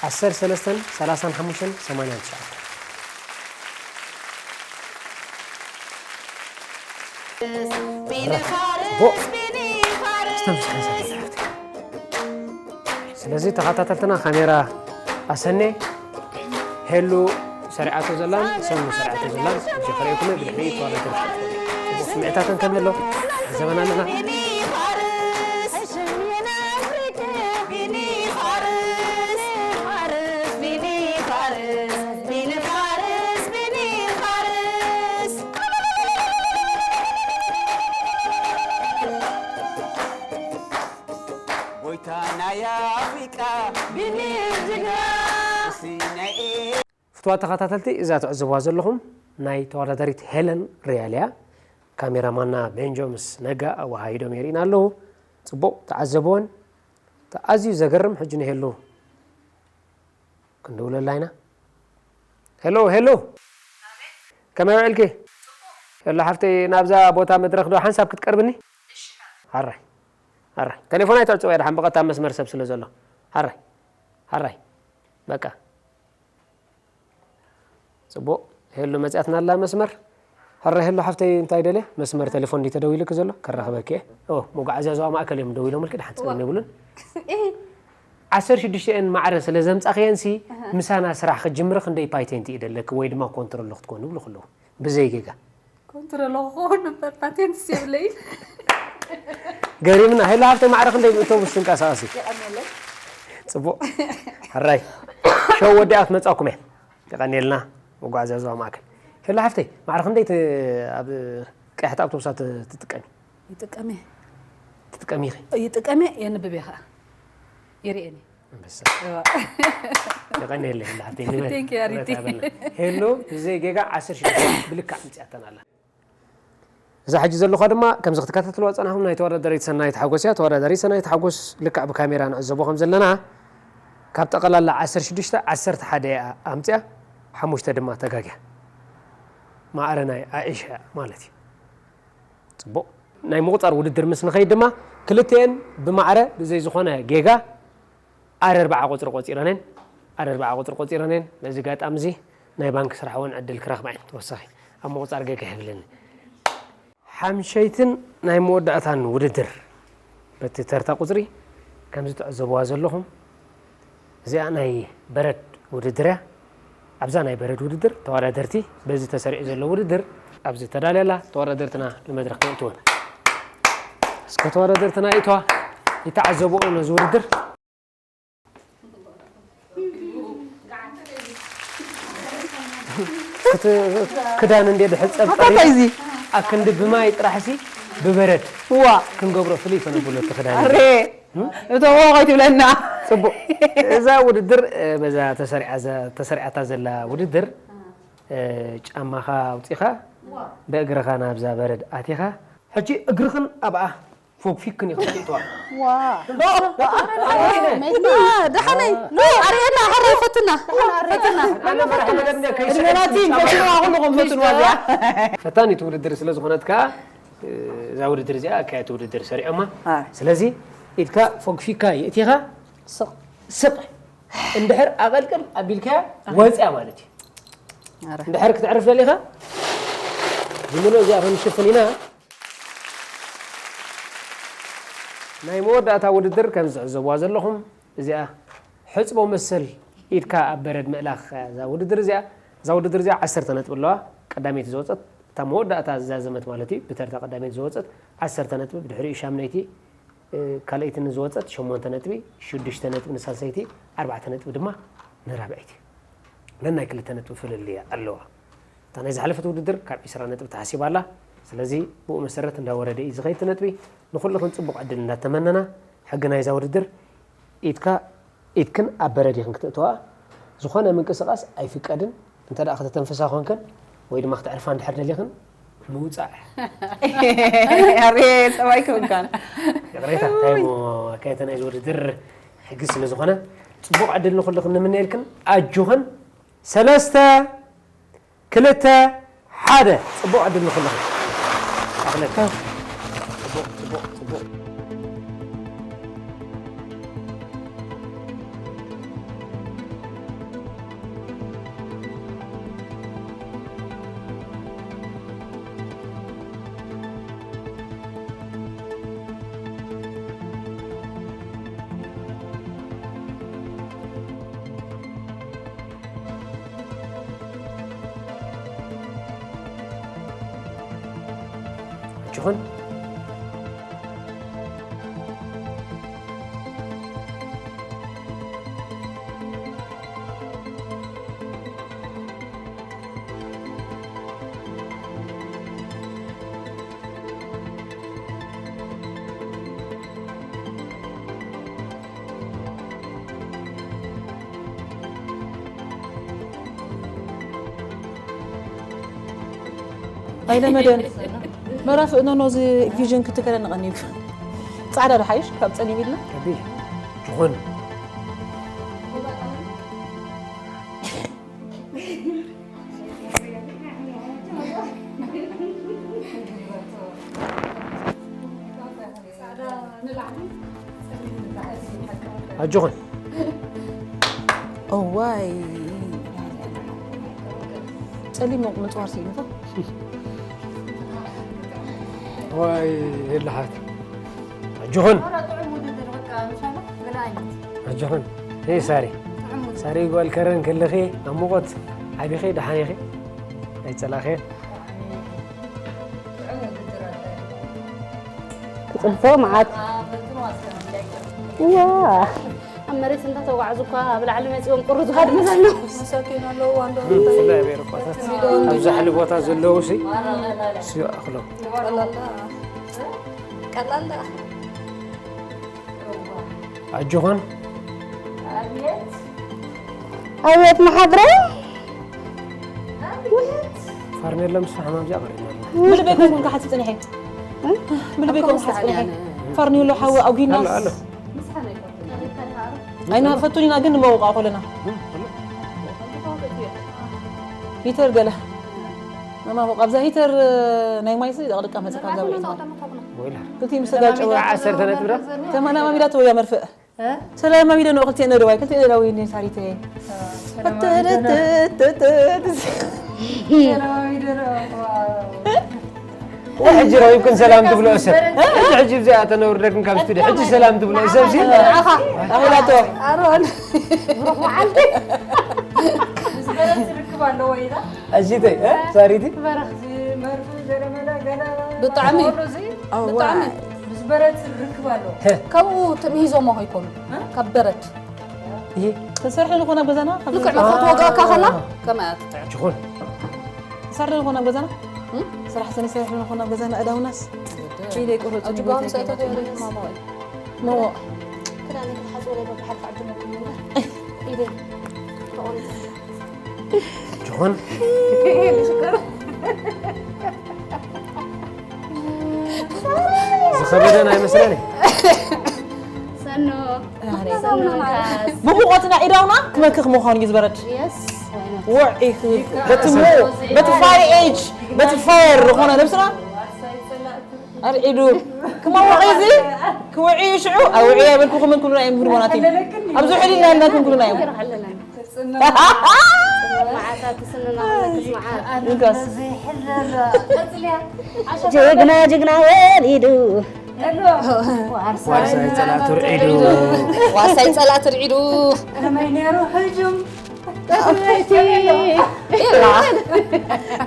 ዓሰርተ ሰለስተን ሰላሳን ሓሙሽተን ሰማንያን ትሽዓተን። ስለዚ ተኸታተልትና ካሜራ ኣሰኔ ሄሉ ሰሪዓቶ ዘላን ሰኑ ሰሪዓቶ ዘላን ሕጂ ከርእየኩም ብድሕሪ ተዋዳደርቲ ጽቡቕ ስምዒታተን ከም ዘሎ ዘበና ኣለና። ጎይታ ናይ ኣፍሪቃ ቢኒ ጅግና። ፍትዋት ተኸታተልቲ፣ እዛ ትዕዝብዋ ዘለኹም ናይ ተወዳዳሪት ሄለን ሪያል እያ። ካሜራማና ቤንጆ ምስ ነጋ ኣወሃሂዶም የርእና ኣለዉ። ጽቡቕ ተዓዘብወን። እቲ ኣዝዩ ዘገርም ሕጂ ንሄሉ ክንድውለላ ኢና። ሄሎ፣ ሄሎ። ከመይ ውዕልኪ? ሄሎ ሓፍተይ፣ ናብዛ ቦታ መድረኽ ዶ ሓንሳብ ክትቀርብኒ? ሓራይ፣ ሓራይ። ቴሌፎን ኣይትዕጽዋ፣ ደሓን ብቐጥታ መስመር ሰብ ስለ ዘሎ። ሓራይ፣ ሓራይ። በቃ። ጽቡቕ። ሄሎ መጽያትና ኣላ መስመር። ሕረ ሄሎ ሓፍተይ እንታይ ደልየ? መስመር ቴሌፎን ድዩ ተደዊሉኪ ዘሎ? ከራኽበኪ እየ። ኦ፣ መጓዓዝያ ዞባ ማእከል እዮም ደዊሎምልኪ፣ ደሓን ጸገም የብሉን። እህ። ዓሰርተ ሽዱሽተ እየን ማዕረ ስለ ዘምጻኽየንሲ፣ ኣሃ። ምሳና ስራሕ ክትጅምሪ ክንደይ ፓይቴንት እዩ ደለኪ ወይ ድማ ኮንትሮል ክትኮኒ ይብሉ ከለዉ። ብዘይ ጌጋ። ኮንትሮል ክኸውን እምበር ፓቴንትስ የብለይ። ገሪምና። ሄሎ ሃብተ ማዕረ ክንደይ ብእቶቡስ ትንቀሳቐሲ? የቐንየለይ። ጽቡቕ። ሕራይ። ሸው ወዲኣ ክትመጻኩም እየ። የቐንየልና። መጓዓዝያ ዞባ ማእከል። ሄሎ ሃብተይ፣ ማዕረ ክንደይ ት-፣ ኣብ ቀያሕቲ ኣውቶቡሳት ትጥቀሚ? ይጥቀም እየ። ትጥቀሚ ኢኺ? ይጥቀም እየ፣ የንብብ እየ ኸኣ። ይርእየኒ። ኣንበሳ። እዋ። የቐንየለይ፣ ሄሎ ሃብተይ፣ ንበል። Thank you፣ ኣሪቲ። ክብረት ሃበልና። ሄሎ፣ ብዘይ ጌጋ ዓሰርተ ሽዱሽተ ብልክዕ ኣምጺኣተን ኣላ። እዛ ሕጂ ዘለኹዋ ድማ፣ ከምዚ ክትከታተልዋ ዝጸናሕኩም፣ ናይ ተወዳዳሪት ሰናይት ሓጎስ እያ። ተወዳዳሪት ሰናይት ሓጎስ፣ ልክዕ ብካሜራ ንዕዘቦ ከም ዘለና፣ ካብ ጠቐላላ ዓሰርተ ሽዱሽተ፣ ዓሰርተ ሓደ እያ ኣምጺኣ፣ ሓሙሽተ ድማ ተጋግያ። ማዕረ ናይ ኣኢሻ ማለት እዩ። ጽቡቕ። ናይ ምቑጻር ውድድር ምስ ንኸይድ ድማ፣ ክልተኤን ብማዕረ ብዘይ ዝኾነ ጌጋ ኣረ ኣርብዓ ቁጽሪ ቆጺረንን፣ ኣረ ኣርብዓ ቁጽሪ ቆጺረንን። በዚ ጋጣሚ እዚ ናይ ባንክ ስራሕ እውን ዕድል ክረኽባ እየን። ተወሳኺ ኣብ ምቑጻር ጌጋ ይብለኒ። ሓምሸይትን ናይ መወዳእታን ውድድር በቲ ተርታ ቁጽሪ ከምዚ ትዕዘብዋ ዘለኹም፣ እዚኣ ናይ በረድ ውድድር እያ። ኣብዛ ናይ በረድ ውድድር ተወዳደርቲ በዚ ተሰሪዑ ዘሎ ውድድር ኣብዚ ተዳልያ ኣላ። ተወዳደርትና ንመድረኽ ከእትወን። እስከ ተወዳደርትና ይእትዋ፣ ይተዓዘብኦ ነዚ ውድድር። ክት-፣ ክዳን እንዴ ድሕጸብ ኣታ ጸሪጉ፣ እንታይ እዚ? ኣክንዲ ብማይ ጥራሕሲ ብበረድ ዋ። ክንገብሮ ፍልይ ኮነ ብሎ እቲ ክዳን። ኣሬ፣ እቶም ዋ ከይትብለና። ጽቡቕ። እዛ ውድድር፣ እ፣ በዛ ተሰሪዓ ዘ-፣ ተሰሪዓታ ዘላ ውድድር፣ እ፣ ጫማኻ ኣውጺኻ፣ ብእግርኻ ናብዛ በረድ ኣቲኻ፣ ሕጂ እግርኽን ኣብኣ ፎግፊክን ኢኹም ትእትዋ። ዋ። ደሓነይ። ኣርእየና፣ ሕራይ ፈትና። ፈትና። ኣነ ፈራሕ መደብ እንደ ከይስዕብ እድመናቲ ጫማ ፈትና፣ ኩልኹም ፈትንዋ እዚኣ። ፈታኒት ውድድር ስለ ዝኾነት ከኣ፣ እዛ ውድድር እዚኣ ኣካየድቲ ውድድር ሰሪዖማ። ኣይ። ስለዚ ኢድካ ፎግፊካ የእቲኻ ስቕ። ስቕ። እንድሕር ኣቐልቅል ኣቢልካያ ወጽያ ማለት እዩ። ኣረ። እንድሕር ክትዕርፍ ደሊኻ ዝምሎ እዚኣ ክንሽፍን ኢና። ናይ መወዳእታ ውድድር ከም ዝዕዘብዋ ዘለኹም እዚኣ ሕጽቦ መሰል ኢድካ ኣብ በረድ ምእላኽ እያ እዛ ውድድር እዚኣ። እዛ ውድድር እዚኣ ዓሰርተ ነጥቢ ኣለዋ። ቀዳመይቲ ዝወጸት፣ እታ መወዳእታ ዝዛዘመት ማለት እዩ፣ ብተርታ ቀዳመይቲ ዝወጸት ዓሰርተ ነጥቢ፣ ብድሕሪኡ ሻምነይቲ፣ እ፣ ካልኣይቲ ንዝወጸት ሸሞንተ ነጥቢ፣ ሽዱሽተ ነጥቢ ንሳልሰይቲ፣ ኣርባዕተ ነጥቢ ድማ ንራብዐይቲ። ነናይ ክልተ ነጥቢ ፍልልይ ኣለዋ። እታ ናይ ዝሓለፈት ውድድር ካብ ዒስራ ነጥቢ ተሓሲባ ኣላ። ስለዚ ብኡ መሰረት እንዳወረደ እዩ ዝኸይድ እቲ ነጥቢ። ንኹልኽን ጽቡቕ ዕድል እንዳተመነና፣ ሕጊ ናይዛ ውድድር ኢድካ፣ ኢድክን ኣብ በረድ ኢኽን ክትእትዋ። ዝኾነ ምንቅስቓስ ኣይፍቀድን። እንተ ደኣ ከተተንፍሳ ኮንክን ወይ ድማ ክትዕርፋ እንድሕር ደሊኽን ምውጻእ። ኣሬ፣ ጸባይ ክብልካን። ይቕሬታ፣ እንታይ እሞ ኣካየተ ናይዚ ውድድር ሕጊ ስለ ዝኾነ፣ ጽቡቕ ዕድል ንኹልኽን ንምነየልክን። ኣጆኽን። ሰለስተ፣ ክልተ፣ ሓደ። ጽቡቕ ዕድል ንኹልኽን። ኣኽለልካ። ጽቡቕ፣ ጽቡቕ፣ ጽቡቕ። ይኹን። ኣይለመደን። መራፍ እኖኖ እዚ ቪዥን ክትከለኒ ቀኒዩ። ጻዕዳ ዶ ሓይሽ ካብ ጸሊም ኢልና? ከቢድ። ትኹን። ኣጆኹን። እዋይ። ጸሊም ምጽዋር ስኢኑ። ዋይ የለሓት። ኣጆኹን። ኣጆኹን። ሄይ ሳሪ። ሳሪ ጓል ከረን ከለኺ ኣብ ሙቐት ዓቢኺ ደሓን ኢኺ? ኣይጸላእኽዮ? ክጽብቶ መዓት። እዋ። ኣብ መሬት እንዳተጓዕዙ እኳ ኣብ ላዕሊ መጺኦም ቁሪ ዝሃድሙ ዘለዉ። መሳኪን ኣለዉ፣ ኣንዶ። ብፍላይ ኣብ ኤውሮጳታት ኣብ ዛሕሊ ቦታ ዘለዉ ሲ፣ ሲ ይኣኽሎም። ቀላል ደኣ። ኣጆኹን። ኣብየት መሓብረ። ፋርኔሎ ምስ ፈሓም ኣብዚኣ ቀሪብና ኣለና። ብልበይ ኮንኩም ክሓስብ ጸኒሐ። ብልበይ ኮንኩም ክሓስብ ጸኒሐ። ፋርኔሎ ሓዊ ኣጉይናስ። ኣሎ፣ ኣሎ። ኣይና ፈቱን ኢና ግን ንመውቃ ኮለና። ሂተር ገለ። መማሙቕ ኣብዛ ሂተር ናይ ማይሲ ደቕልቃ መጽካ ኣብዛ ውዒልና። ወይላ። ክልቲኡ ምስ ተጋጨወ። ዓሰርተ ነጥቢ ዶ? ተማና ማሚዳ ተወያ መርፍእ። እ? ሰላም ማሚዳ ነው ክልቲኡ ነደዋይ፣ ክልቲኡ ነደዋይ ኔ ሳሪተይ። ሰላም ማሚዳ ነው። ሰላም ማሚዳ ነው። ዋው። ሕጂ ረኺብክን ሰላም ትብልኦ ሰብ። ሕጂ፣ ሕጂ እዚኣ ተነውርደክን ካብ ስቱዲዮ። ሕጂ ሰላም ትብልኦ ሰብ ሲ። ንዓኻ። ኣኺላቶ። ኣሮን። ብሩኽ መዓልቲ። ምስ በረድ ትርክብ ኣለዎ ኢላ። ኣዚተይ፣ እ? ሳሪቲ? በረኽ። እዚ መርፍእ ገለመለ ገለ ብጣዕሚ። ኣወ። ብጣዕሚ። ምስ በረድ ትርክብ ኣለዎ። ሄ። ካብኡ ተምሂዞሞ ከይኮኑ። እ? ካብ በረድ። ይሄ ተሰርሑ ዝኾነ ኣብ ገዛና፣ ካብ ልክዕ ገዛና። መኸት ወጋእካ ከላ፣ ኣዎ። ከመይ እያ ትጥዕም? ጅኹን። ተሰርሑ ዝኾነ ኣብ ገዛና? እም? ስራሕ ሰኒ ሰርሑ ዝኾነ ኣብ ገዛና፣ እዳውናስ? ወደ። ኢለ ይቆረጹ ኣጅባም ይጎተቱ ሰይተት ይጎተቱ። የለስ። ማማ ወይ። ሞ። ክዳን ክትሓጽቡ ናይ በብሓድ ክዕድመኩም ይብላ። ኢደ ተቖሪጹ። ጅኹን። ዝኸበደን ኣይመስለኒ። ሰኖ። ኣረ። ሰኖ ካስ። ብሙቐትና ኢዳውና ክመክኽ ምዃኑ እዩ ዝበረድ። የስ፣ why not? ውዒ፣ በቲ ሙ-፣ በቲ ፋየር ኤጅ፣ በቲ ፋየር ዝኾነ ነብስና ኣርዒዱ ክመውቒ እዚ ክውዒ ሽዑ ኣውዒ ኣይበልኩኹምን ክብሉና እዮም ህድሞናት እዮም። ኣብዚ ውዕል ኢልና ኢልናኩም ክብሉና እዮም። መዓታት ስንና ክስማዓት። እንካስ። ጀግና ጀግና ወሊዱ። ዋርሳይ ጸላእቱ ርዒዱ። ዋርሳይ ጸላእቱ ርዒዱ። ከመይ ነይሩ ህጁም? ኢላ።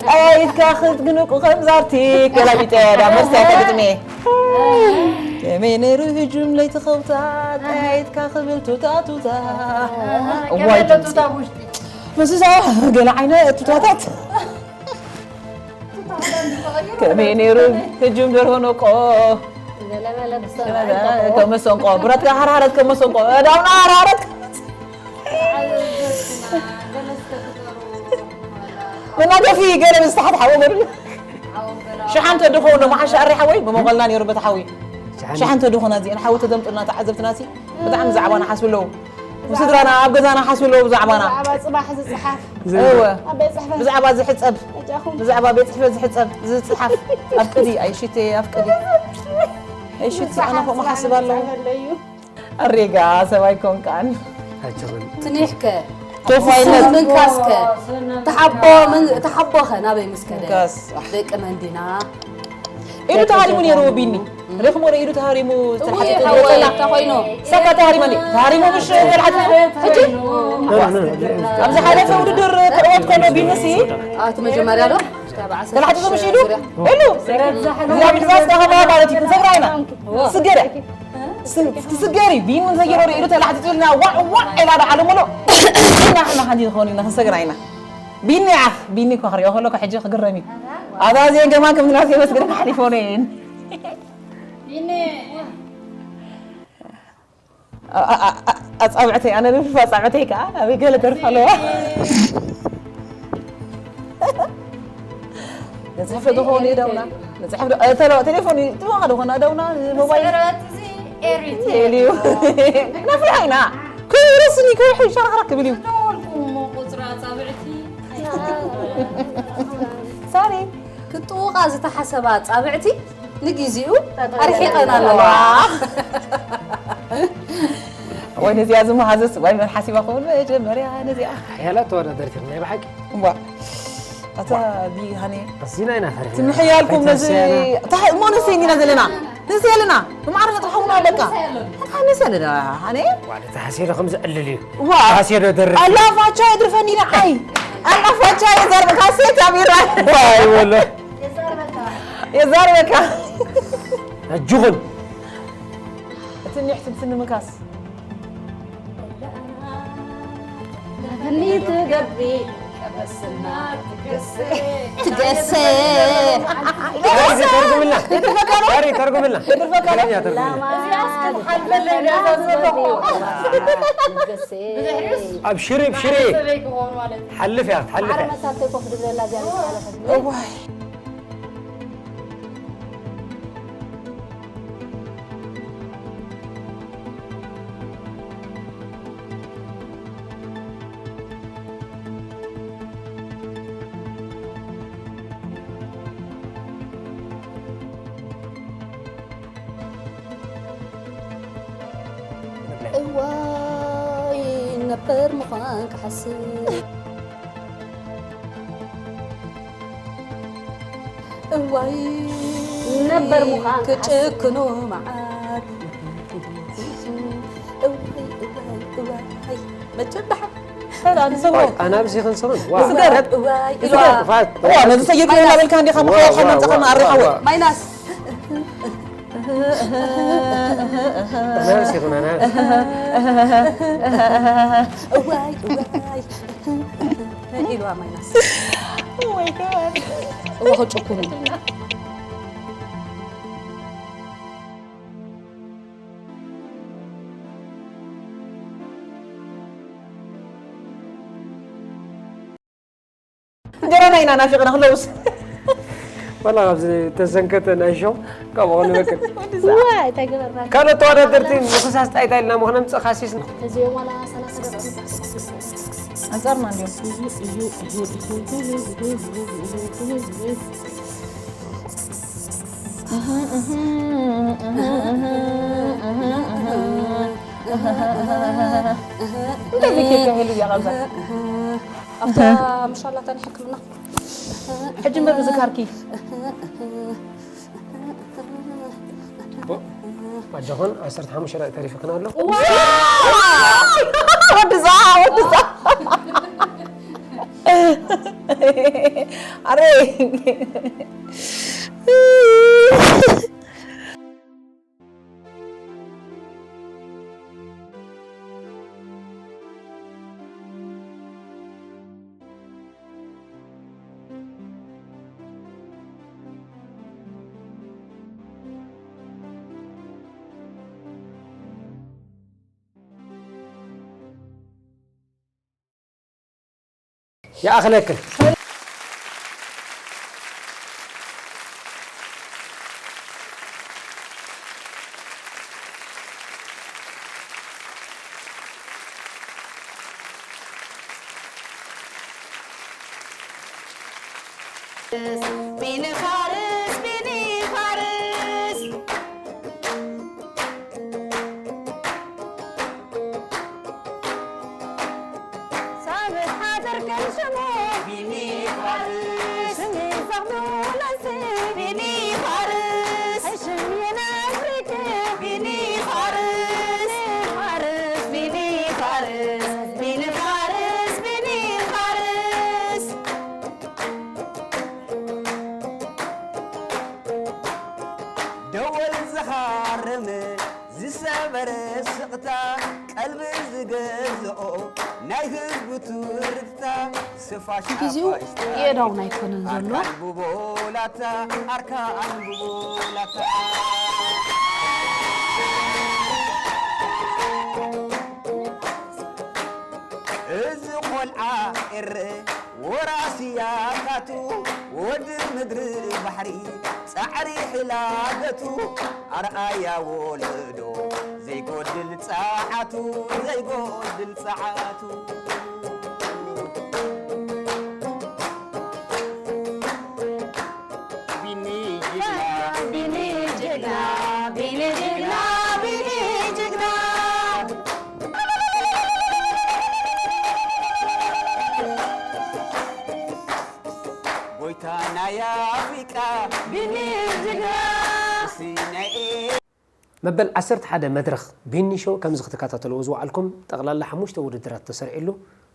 ጠያይትካ ክትግንቁ ከም ዛርቲ ገላቢጠ ዳ መርሳይ ግጥሜ። ከመይ ነይሩ ህጁም ለይቲ ኸውታ ጠያይትካ ክብል ቱታ ቱታ። እዋይ ገለ ድምፂ። ቱታ ውሽጢ። ምስዛ ገለ ዓይነት ቱታታት። ከመይ ነይሩ ህጁም ደርሆ ነቆ። ገለ መለ ብሰ-፣ ከም መሰንቆ። ብረትካ ሃርሃረት ከም መሰንቆ። ዳውና ሃርሃረት። መናገፊ ገለ ምስ ታሕቲ ሓዊ በሉ። ሽሓን ተድኾ ዶ መሓሻ ኣሪ ሓወይ ብመቐልና ነይሩ በታ ሓዊ። ሽሓን። ሽሓን ተድኾና እዚአን ሓዊ ተዘምጡልና ተዓዘብትና ሲ ብጣዕሚ ብዛዕባና ሓስቡ ኣለዉ። ብስድራና ኣብ ገዛና ሓስቡ ኣለዉ ብዛዕባና። ብዛዕባ ጽባሕ ዝጽሓፍ። እወ። ኣብ ቤት ጽሕፈት። ብዛዕባ ዝሕጸብ። ኣጃኹም። ብዛዕባ ቤት ጽሕፈት ዝሕጸብ ዝጽሓፍ። ኣፍቅዲ ኣይሽቴ ኣፍቅዲ። ኣይሽቴ ኣነ ከምኡ ሓስብ ኣለዉ። ዝጽሓፍ ኣለዩ። ኣሬጋ ሰብኣይ ኮንካን። ኣይትኽእል። ትኒሕከ? ቶፋይነት። ምንካስከ? ተሓቦ ምን-፣ ተሓቦኸ ናበይ ምስ ከደ? ምንካስ። ደቂ መን ዲና? ኢዱ ተሃሪሙ ነይሩ ቢኒ። ሪኽሞ ዶ ኢዱ ተሃሪሙ ዝተሓተተ እውይ፣ ነይሩ? ሓወይ፣ እንታይ ኮይኑ? ሳካ ተሃሪመኒ። ተሃሪሙ ምሽ ተልዓት ሕጂ? ኖ፣ ኖ፣ ኖ፣ ኖ። ኣብ ዝሓለፈ ውድድር ክዕወት ከሎ ቢኒሲ ኣቲ መጀመርያ ዶ? ተላሕቲኹ ምሽ ኢሉ ኢሉ እዚኣ ብዛዝ ተኸባ ማለት እዩ። ክንሰግራ ኢና። ስገረ ትስገሪ ቢኒ እንተይረዱ ኢሉ ተላሕቲቱ ኢልና ዋዕ ዋዕ ኢላ ዶ ዓለሙሎ ኢና። ሓንቲ ዝኾኑ ኢና ክንሰግራ ኢና። ቢኒ ዓኽ ቢኒ እኮ ክሪኦ ከለኩ ሕጂ ክግረም እዩ። ኣዛዝየን ከማን ከምዚ ናት የመስግን ሓሊፎ ነየን። ኣጻብዕተይ ኣነ ንፍልፍ ኣጻብዕተይ ከኣ ኣበይ ገለ ደርፊ ኣለዋ። ንጽሕፍ ዶ ትኸውን እዩ ደውና ንጽሕፍ ዶ ተለዋ ቴሌፎን እዩ ትወኻ ዶ ኾና ደውና ሞባይል ኤሪት እዩ። ነፍርሕ ኢና ክብርስኒ ክብርሕ ይሻርኽራ ክብል እዩ። ሳሪ ክትጥውቓ ዝተሓሰባ ኣጻብዕቲ ንግዜኡ ኣርሒቐን ኣለዋ። ወይ ነዚኣ ዝመሃዘስ ወይ መን ሓሲባ ክብል መጀመርያ ነዚኣ ሓያላት ተወዳደርቲ ናይ ብሓቂ እዋ ኣታ ቢሃኒ ኣዚና ኢና ፈሪሕና ትምሕያልኩም ነዚ ኣይተንስያና። እሞ ንስይ ኢና ዘለና ንስ ኣለና ብማዕረ መጥርሓውና ኣለካ ኣታ ንስ ኣለና ሃኒ ዋለ ተሓሲሉ ከም ዝዕልል እዩ ዋ ተሓሲሉ ደርፍ ኣላ ፋቻ የድርፈኒ ኢላ ዓይ ኣላ ፋቻ የዘርበካ ሴት ኣቢራ ዋይ ወለ የዛርበካ ኣጅኹን እቲ ኒሕ ትንስኒ ምካስ ትገቢ ትገሰ ተርጉምልና ተርጉምልና ኣብሽሪ ኣብሽሪ ሓልፍ እያ ትሓልፍ እያ እዋይ ነበር ምዃን ክሓስብ እዋይ ነበር ምዃን ክሓስብ ክጭክኑ መዓት እዋይ እዋይ እዋይ መቸም ደሓን ኣናብዚ ክንስሩን ስገር እዋይ ኢልዋ ፋት ነዚ ሰይድ እናበልካ እንዲኻ ምኽያድ ሓይመንፀኻ ማዕሪ ሓወ ማይናስ ኣናብዚ ይኹን ኣናብዚ እዋይ እዋይ ኢልዋ ማይናስ እዋ ከጨኩኑ እንጀራና ኢና ናፊቕና ክለውስ ዋላ ኣብዚ ተሰንከተ ናይ ሾው ካብኡ ክንበክል ካልኦት ተወዳደርቲ ምኽሳስ ጣይታ ኢልና ምኾነ ምፅእ ካሲስ ኣንጻርና እንዲዮም እንታይ ዘኪርካ ሄሉ እያ ቐዛ ኣብታ ምሻላታ ናይ ሕክምና ሕጂ እምበር ምዝካርኪ ኣጆኹን ዓሰርተ ሓሙሽተ ደቂ ተሪፍክን ኣሎ ወድዛ ወድዛ ኣረ ይኣኽለክን ቢኒ ፋርስ ቢኒ ፋርስ ሳብት ሓዘር ከም ሽሙ ቢኒ ፋርስ ሽሚ ዘኽብለሲ ቢኒ ፋርስ ሽም የናፍሪክ ቢኒ ፋርስ ፋርስ ቢኒ ፋርስ ቢኒ ፋርስ ቢኒ ፋርስ ዝሰበረ ስቕታ ቀልቢ ዝገዝኦ ናይ ህዝቡ ትርታ ስፋሽ ግዜኡ ኣፋሽ የእዳውና ኣይኮነን ዘሎ። ኣርካን ብቦላታ ኣርካን ብቦላታ እዚ ቆልዓ ኤረ ወራሲ ያካቱ ወዲ ምድሪ ባሕሪ ጻዕሪ ሕላገቱ ኣርኣያ ወለዶ ዘይጎድል ጸዓቱ ዘይጎድል ጸዓቱ ቢኒ ጅግና ቢኒ ጅግና ቢኒ ጅግና ቢኒ ጅግና ጎይታ ናይ ኣፍሪቃ ቢኒ ጅግና እስቲ ናይ መበል ዓሰርተ ሓደ መድረኽ ቢኒ ሾው ከምዚ ክትከታተልዎ ዝወዓልኩም ጠቕላላ ሓሙሽተ ውድድራት ተሰሪዕሉ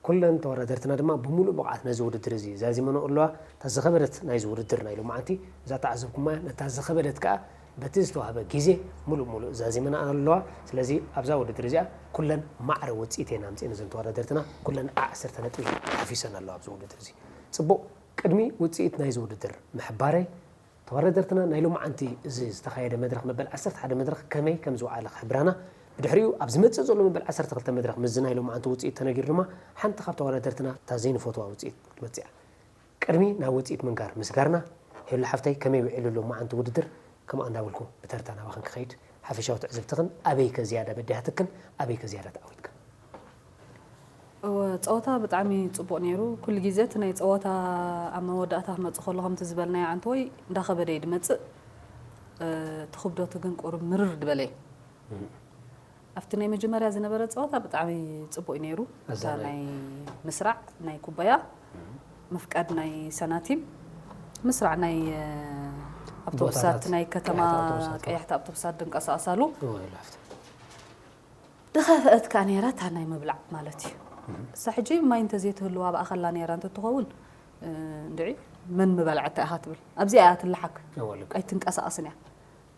ኩለን ተወዳደርትና ድማ ብምሉእ ብቕዓት ነዚ ውድድር እዚ ዛዚመንኦ ኣለዋ። እታ ዝኸበደት ናይዚ ውድድር ናይ ሎማዓንቲ እዛ ተዓዘብኩማ እያ። ነታ ዝኸበደት ከኣ በቲ ዝተዋህበ ግዜ ሙሉእ ሙሉእ ዛዚመንኣ ኣለዋ። ስለዚ ኣብዛ ውድድር እዚኣ ኩለን ማዕረ ውፅኢት እየን ኣምፅኤን እዘን ተወዳደርትና ኩለን ዓሰርተ ነጥቢ ሓፊሰን ኣለዋ ኣብዚ ውድድር እዚ። ፅቡቕ፣ ቅድሚ ውፅኢት ናይዚ ውድድር ምሕባረይ ተወዳደርትና ናይ ሎማዓንቲ እዚ ዝተኻየደ መድረኽ መበል ዓሰርተ ሓደ መድረኽ ከመይ ከም ዝወዓለ ክሕብራና ብድሕሪኡ ኣብ ዝመፅእ ዘሎ መበል ዓሰርተ ክልተ መድረኽ ምስዚ ናይ ሎማዓንቲ ውፅኢት ተነጊሩ ድማ ሓንቲ ካብ ተወዳደርትና እታ ዘይንፈትዋ ውፅኢት ክትመፅእ እያ። ቅድሚ ናብ ውፅኢት ምንጋር ምስጋርና ሄሉ ሓፍተይ ከመይ ውዒሉ ሎማዓንቲ ውድድር ከምኣ እንዳበልኩ ብተርታ ናባኽን ክኸይድ ሓፈሻዊ ትዕዝብትኽን ኣበይከ ዝያዳ በዲሃትክን ኣበይከ ዝያዳ ተዓዊትክን? እወ ፀወታ ብጣዕሚ ፅቡቕ ነይሩ። ኩሉ ግዜ እቲ ናይ ፀወታ ኣብ መወዳእታ ክመፅእ ከሎ ከምቲ ዝበልናዮ ዓንተወይ እንዳኸበደ እዩ ዝመፅእ። እቲ ክብደቱ ግን ቁሩብ ምርር ዝበለ እዩ። ኣብቲ ናይ መጀመርያ ዝነበረ ፀወታ ብጣዕሚ ፅቡቕ እዩ ነይሩ። እታ ናይ ምስራዕ ናይ ኩባያ ምፍቃድ ናይ ሰናቲም ምስራዕ ናይ ኣውቶቡሳት ናይ ከተማ ቀያሕቲ ኣውቶቡሳት ድንቀሳቀሳሉ ድኸፈአት ከኣ ነይራ እታ ናይ ምብላዕ ማለት እዩ። እሳ ሕጂ ማይ እንተዘይትህልዋ ኣብኣ ከላ ነይራ እንተትኸውን እንድዒ መን ምበልዐታ ኢኻ ትብል ኣብዚኣ እያ ትለሓክ ኣይትንቀሳቀስን እያ።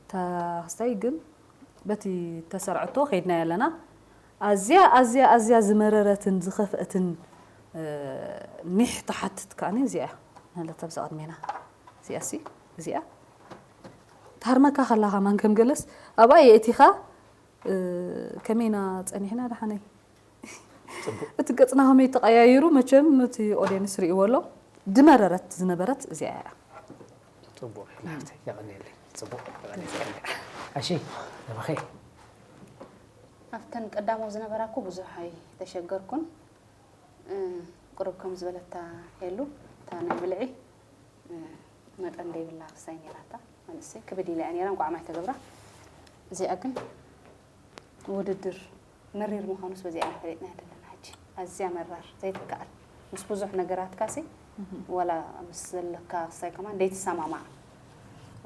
እታ ክስታይ ግን በቲ ተሰርዐቶ ከይድናዮ ኣለና። ኣዝያ ኣዝያ ኣዝያ ዝመረረትን ዝኸፍአትን ኒሕ ትሓትት ከኣ እዚኣ እያ። ናለታ ብዛ ቅድሜና እዚኣ ሲ እዚኣ ትሃርመካ ከላ ከማን ከም ገለስ ኣብኣ የእቲኻ ከመይና ጸኒሕና ደሓነይ እቲ ገጽና ከመይ ተቐያይሩ መቸም እቲ ኦድየንስ ርእይዎ ኣሎ ድመረረት ዝነበረት እዚኣ እያ። ጽቡቕ ሓፍተይ የቐንየለይ። ጽቡቕ የቐንየለይ። እሺ ነባኸ ኣብተን ቀዳሞ ዝነበራ እኮ ብዙሕ ኣይተሸገርኩን። ቁሩብ ከም ዝበለታ ሄሉ እታ ናይ ብልዒ መጠን ደይብላ ክሳይ ነይራታ መንእሰይ ክብድ ኢላ እያ ነይራ እንቋዕ ማይ ተገብራ። እዚኣ ግን ውድድር መሪር ምዃኑስ በዚኣ ኢና ፈሊጥናያ ዘለና። ሕጂ ኣዝያ መራር ዘይትከኣል ምስ ብዙሕ ነገራትካሲ ዋላ ምስ ዘለካ ክሳይ ከማን ደይትሰማማዕ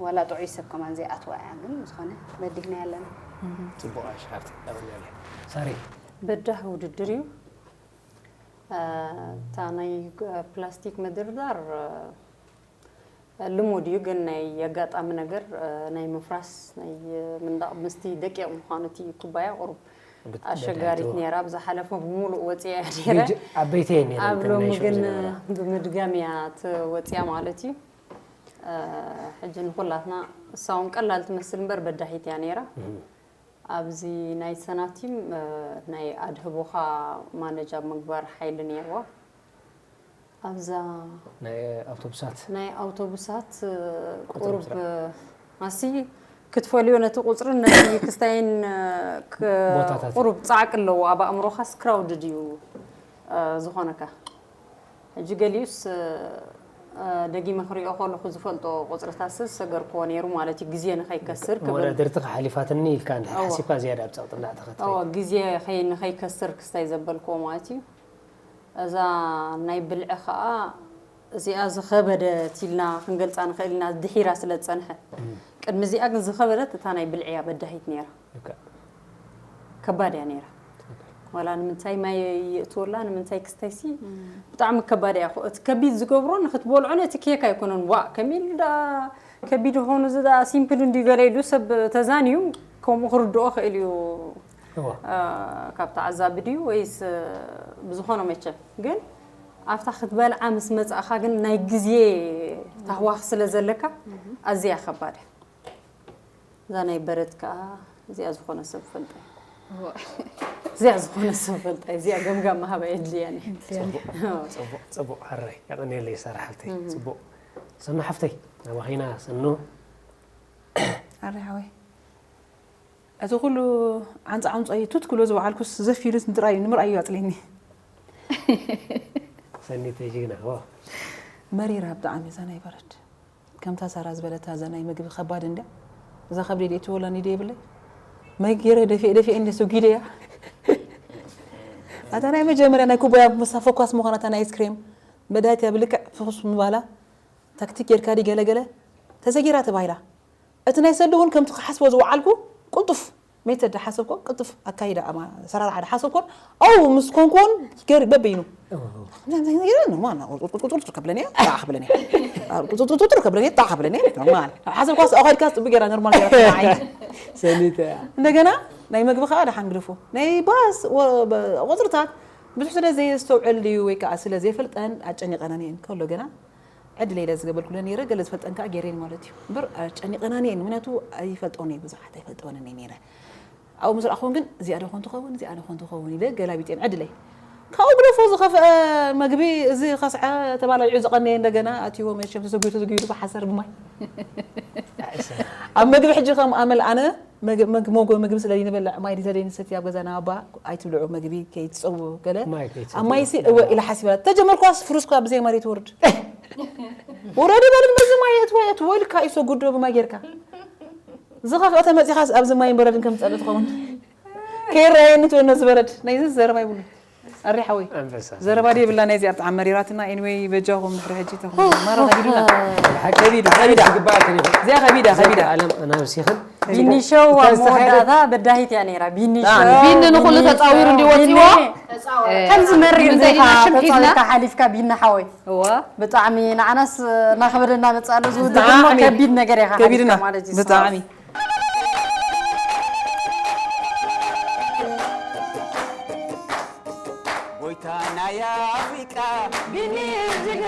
ዋላ ጥዑይ ሰብ ከማን ዘይኣትዋ እያ። ግን ዝኾነ በዲህና ኣለና። ጽቡቕ ኣሽሓርቲ ኣበኛለ ሳሪ በዳህ ውድድር እዩ። እታ ናይ ፕላስቲክ ምድርዳር ልሙድ እዩ፣ ግን ናይ ኣጋጣሚ ነገር ናይ ምፍራስ ናይ ምንዳቕ ምስቲ ደቂቕ ምዃኑ እቲ ኩባያ ቁሩብ ኣሸጋሪት ነይራ። ኣብ ዝሓለፈ ብምሉእ ወፂኣ እያ ነይረ። ዓበይቲ እየን ነይረን ኣብ እተን ሎሚ ናይ ሸው ግን ዝነበራ። ብምድጋም እያ ትወፅያ ማለት እዩ። ሕጂ ንኩላትና እሳ እውን ቀላል ትመስል እምበር በዳሂት እያ ነይራ። ኣብዚ ናይ ሰናቲም ናይ ኣድህቦኻ ማነጅ ኣብ ምግባር ሓይሊ ነይርዋ። ኣብዛ ናይ ኣውቶቡሳት ናይ ኣውቶቡሳት ቁፅሪ ቁሩብ ምስራሕ። ኣሲ ክትፈልዮ ነቲ ቁፅርን ነቲ ክስታይን ክ- ቦታታት። ቁሩብ ፃዕቂ ኣለዎ ኣብ ኣእምሮኻስ ክራውድድ እዩ እ፣ ዝኾነካ ሕጂ ገሊኡስ እ፣ ደጊመ ክሪኦ ከለኹ ዝፈልጦ ቁፅርታት ዝሰገርክዎ ነይሩ ማለት እዩ ግዜ ንኸይከስር ክብል መወዳድርቲ ሓሊፋትኒ ኢልካ እንድሕር እወ። ሓሲብካ ዝያዳ ኣብ ፀቕጢ እንዳእተኸት እወ ግዜ ኸይ- ንኸይከስር ክስታይ ዘበልክዎ ማለት እዩ። እዛ ናይ ብልዒ ኸዓ እዚኣ ዝኸበደት ኢልና ክንገልፃ ንኽእል ኢና ድሒራ ስለ ዝፀንሐ። ቅድሚ እዚኣ ግን ዝኸበደት እታ ናይ ብልዒ እያ በዳሂት ነይራ። ልክዕ። ከባድ እያ ነይራ። ዋላ ንምንታይ ማይ የእትወላ ንምንታይ ክስታይሲ ብጣዕሚ ከባድ እያ። እቲ ከቢድ ዝገብሮ ንክትበልዖ ነቲ ኬክ ኣይኮነን ዋእ ከሚል ዳ ከቢድ ኾኑ እዚ ዳ ሲምፕል እንዲ ገለ ኢሉ ሰብ ተዛንዩ ከምኡ ክርድኦ ክእል እዩ። እዋ እ፣ ካብ ተዓዛቢ ድዩ ወይስ፣ እ፣ ብዝኾነ መቸም ግን ኣብታ ክትበልዓ ምስ መጻእኻ ግን ናይ ግዜ ታህዋኽ ስለ ዘለካ ኣዝያ ከባድ እያ። እዛ ናይ በረድ ከኣ እዚኣ ዝኾነ ሰብ ፈልጠ እዚኣ ዝኾነ ሰብ ፈልጠ እዚኣ ገምጋም መሃባ የድልያን እየ። ጽቡቕ ጽቡቕ ጽቡቕ። ሕራይ የቐንየለይ ሳራ ሓፍተይ። ጽቡቕ ሰኑ ሓፍተይ ናባኺና ሰኑ። ኣረ ሓወይ እቲ ኩሉ ዓንፃ ዓንፆ እዩ ቱት ክሎ ዝወዓልኩስ ዘፍ ኢሉስ ንጥራይ ንምርኣዩ ኣፅሊኒ። ሰኒተይ ጅግና ዋ መሪራ ብጣዕሚ እዛ ናይ በረድ። ከምታ ሳራ ዝበለታ እዛ ናይ ምግቢ ከባድ እንድያ። እዛ ከብደይ ደይ ትወላ ኒደ የብለይ። መጊረ ደፊኤ ደፊኤ እንደ ሰጊደ እያ። ኣታ ናይ መጀመርያ ናይ ኩባያ ምሳ ፈኳስ ምዃና እታ ናይ ኣይስክሬም መድሃት እያ ብልክዕ ፍኹስ ምባላ ታክቲክ ጌርካ ድዩ ገለገለ ተሰጊራ ተባሂላ። እቲ ናይ ሰዱ እውን ከምቲ ክሓስቦ ዝወዓልኩ ቅልጡፍ ሜተድ ሓሰብኮ ቅልጡፍ ኣካይዳ ኣማ ሰራርሓ ሓሰብኮን ኣው ምስ ኮንኩን ገር በበይኑ ቁጥቁጥቁጥቁጥ ከብለኒ እያ ጣዕ ከብለኒ እያ ቁጥቁጥቁጥቁጥ ከብለኒ እያ ጣዕ ከብለኒ እያ ኖርማል ሓሰብኳስ ኣው ከድካ ጽቡቅ ገራ ኖርማል ገራ ዓይኒ ሰኒተ እያ እንደገና ናይ መግቢ ከዓ ደሓን ግደፎ ናይ ባስ ወ- በ- ቁፅርታት ብዙሕ ስለ ዘየስተውዕል ድዩ ወይ ከዓ ስለ ዘይፈልጠን ኣጨኒቀናን እየን ከሎ ገና ዕድል ኢለ ዝገበልኩለ ነይረ ገለ ዝፈልጠን ከዓ ገይረን ማለት እዩ እምበር ኣጨኒቀናን እየን ምክንያቱ ኣይፈልጦን እየ ብዙሓት ኣይፈልጠወንን እየ ነይረ ኣብኡ ምስ ረኣኹን ግን እዚኣ ዶ ኮን ትኸውን እዚኣ ዶ ኮን ትኸውን ኢለ ገላቢጤን ዕድለይ ካብኡ ግደፎ ዝኸፍአ መግቢ እዚ ከስዐ ተባላዒዑ ዝቐነየ እንደገና ኣትዎ መቸም ተሰጒ ተዘጊዱ ብሓሰር ብማይ ኣብ መግቢ ሕጂ ከም ኣመል ኣነ መግ- መግ- መጎ ምግቢ ስለ ዘይንበልዕ ማይ ዘይንሰቲ ኣብ ገዛና ኣባ ኣይትብልዑ መግቢ ከይትፀው ገለ ማይ ከይትሰቲ ኣብ ማይ ሲ እወ ኢላ ሓሲባ ተጀመርኳስ ፍሩስኳ ብዘይ ማይ ትወርድ ውረዲ በልን በዚ ማይ እትወ እትወ ኢልካ እዩ ሰጉዶ ብማይ ጌርካ ዝኸፍአ ተመፂኻስ ኣብዚ ማይን በረድን ከም ዝፀሊ ትኸውን ከይረኣየኒ ትወኖ ዝበረድ ናይዚ ዘረባ ይብሉ ኣሪ ሓወይ ኣንበሳ ዘረባ ድየ ብላ ናይዚኣ ብጣዕሚ መሪራትና ኤኒወይ በጃኹም ድሕሪ ሕጂ ተኹም ማራ ከቢዱና ከቢድ ከቢዳ። ዝግባእ ከሪኹ እዚኣ ከቢዳ ከቢዳ ዓለም ኣናብሲኽን ቢኒሾው ኣብ መወዳእታ በዳሂት እያ ነይራ። ቢኒሾው ቢኒ ንኹሉ ተፃዊሩ እንዲ ወፂዎ ከምዚ መሪር ምንታይ ዜና ዲና ሽም ሒዝና? ተፃዊርካ ሓሊፍካ ቢኒ ሓወይ እዋ ብጣዕሚ ንዓናስ እናኸበደና መፃሉ እዚ ውድድር ብጣዕሚ ከቢድ ነገር ኢኻ ከቢድና ሓሊፍካ ማለት እዩ። ብጣዕሚ ጎይታ ናይ ኣፍሪቃ ቢኒ ጅግና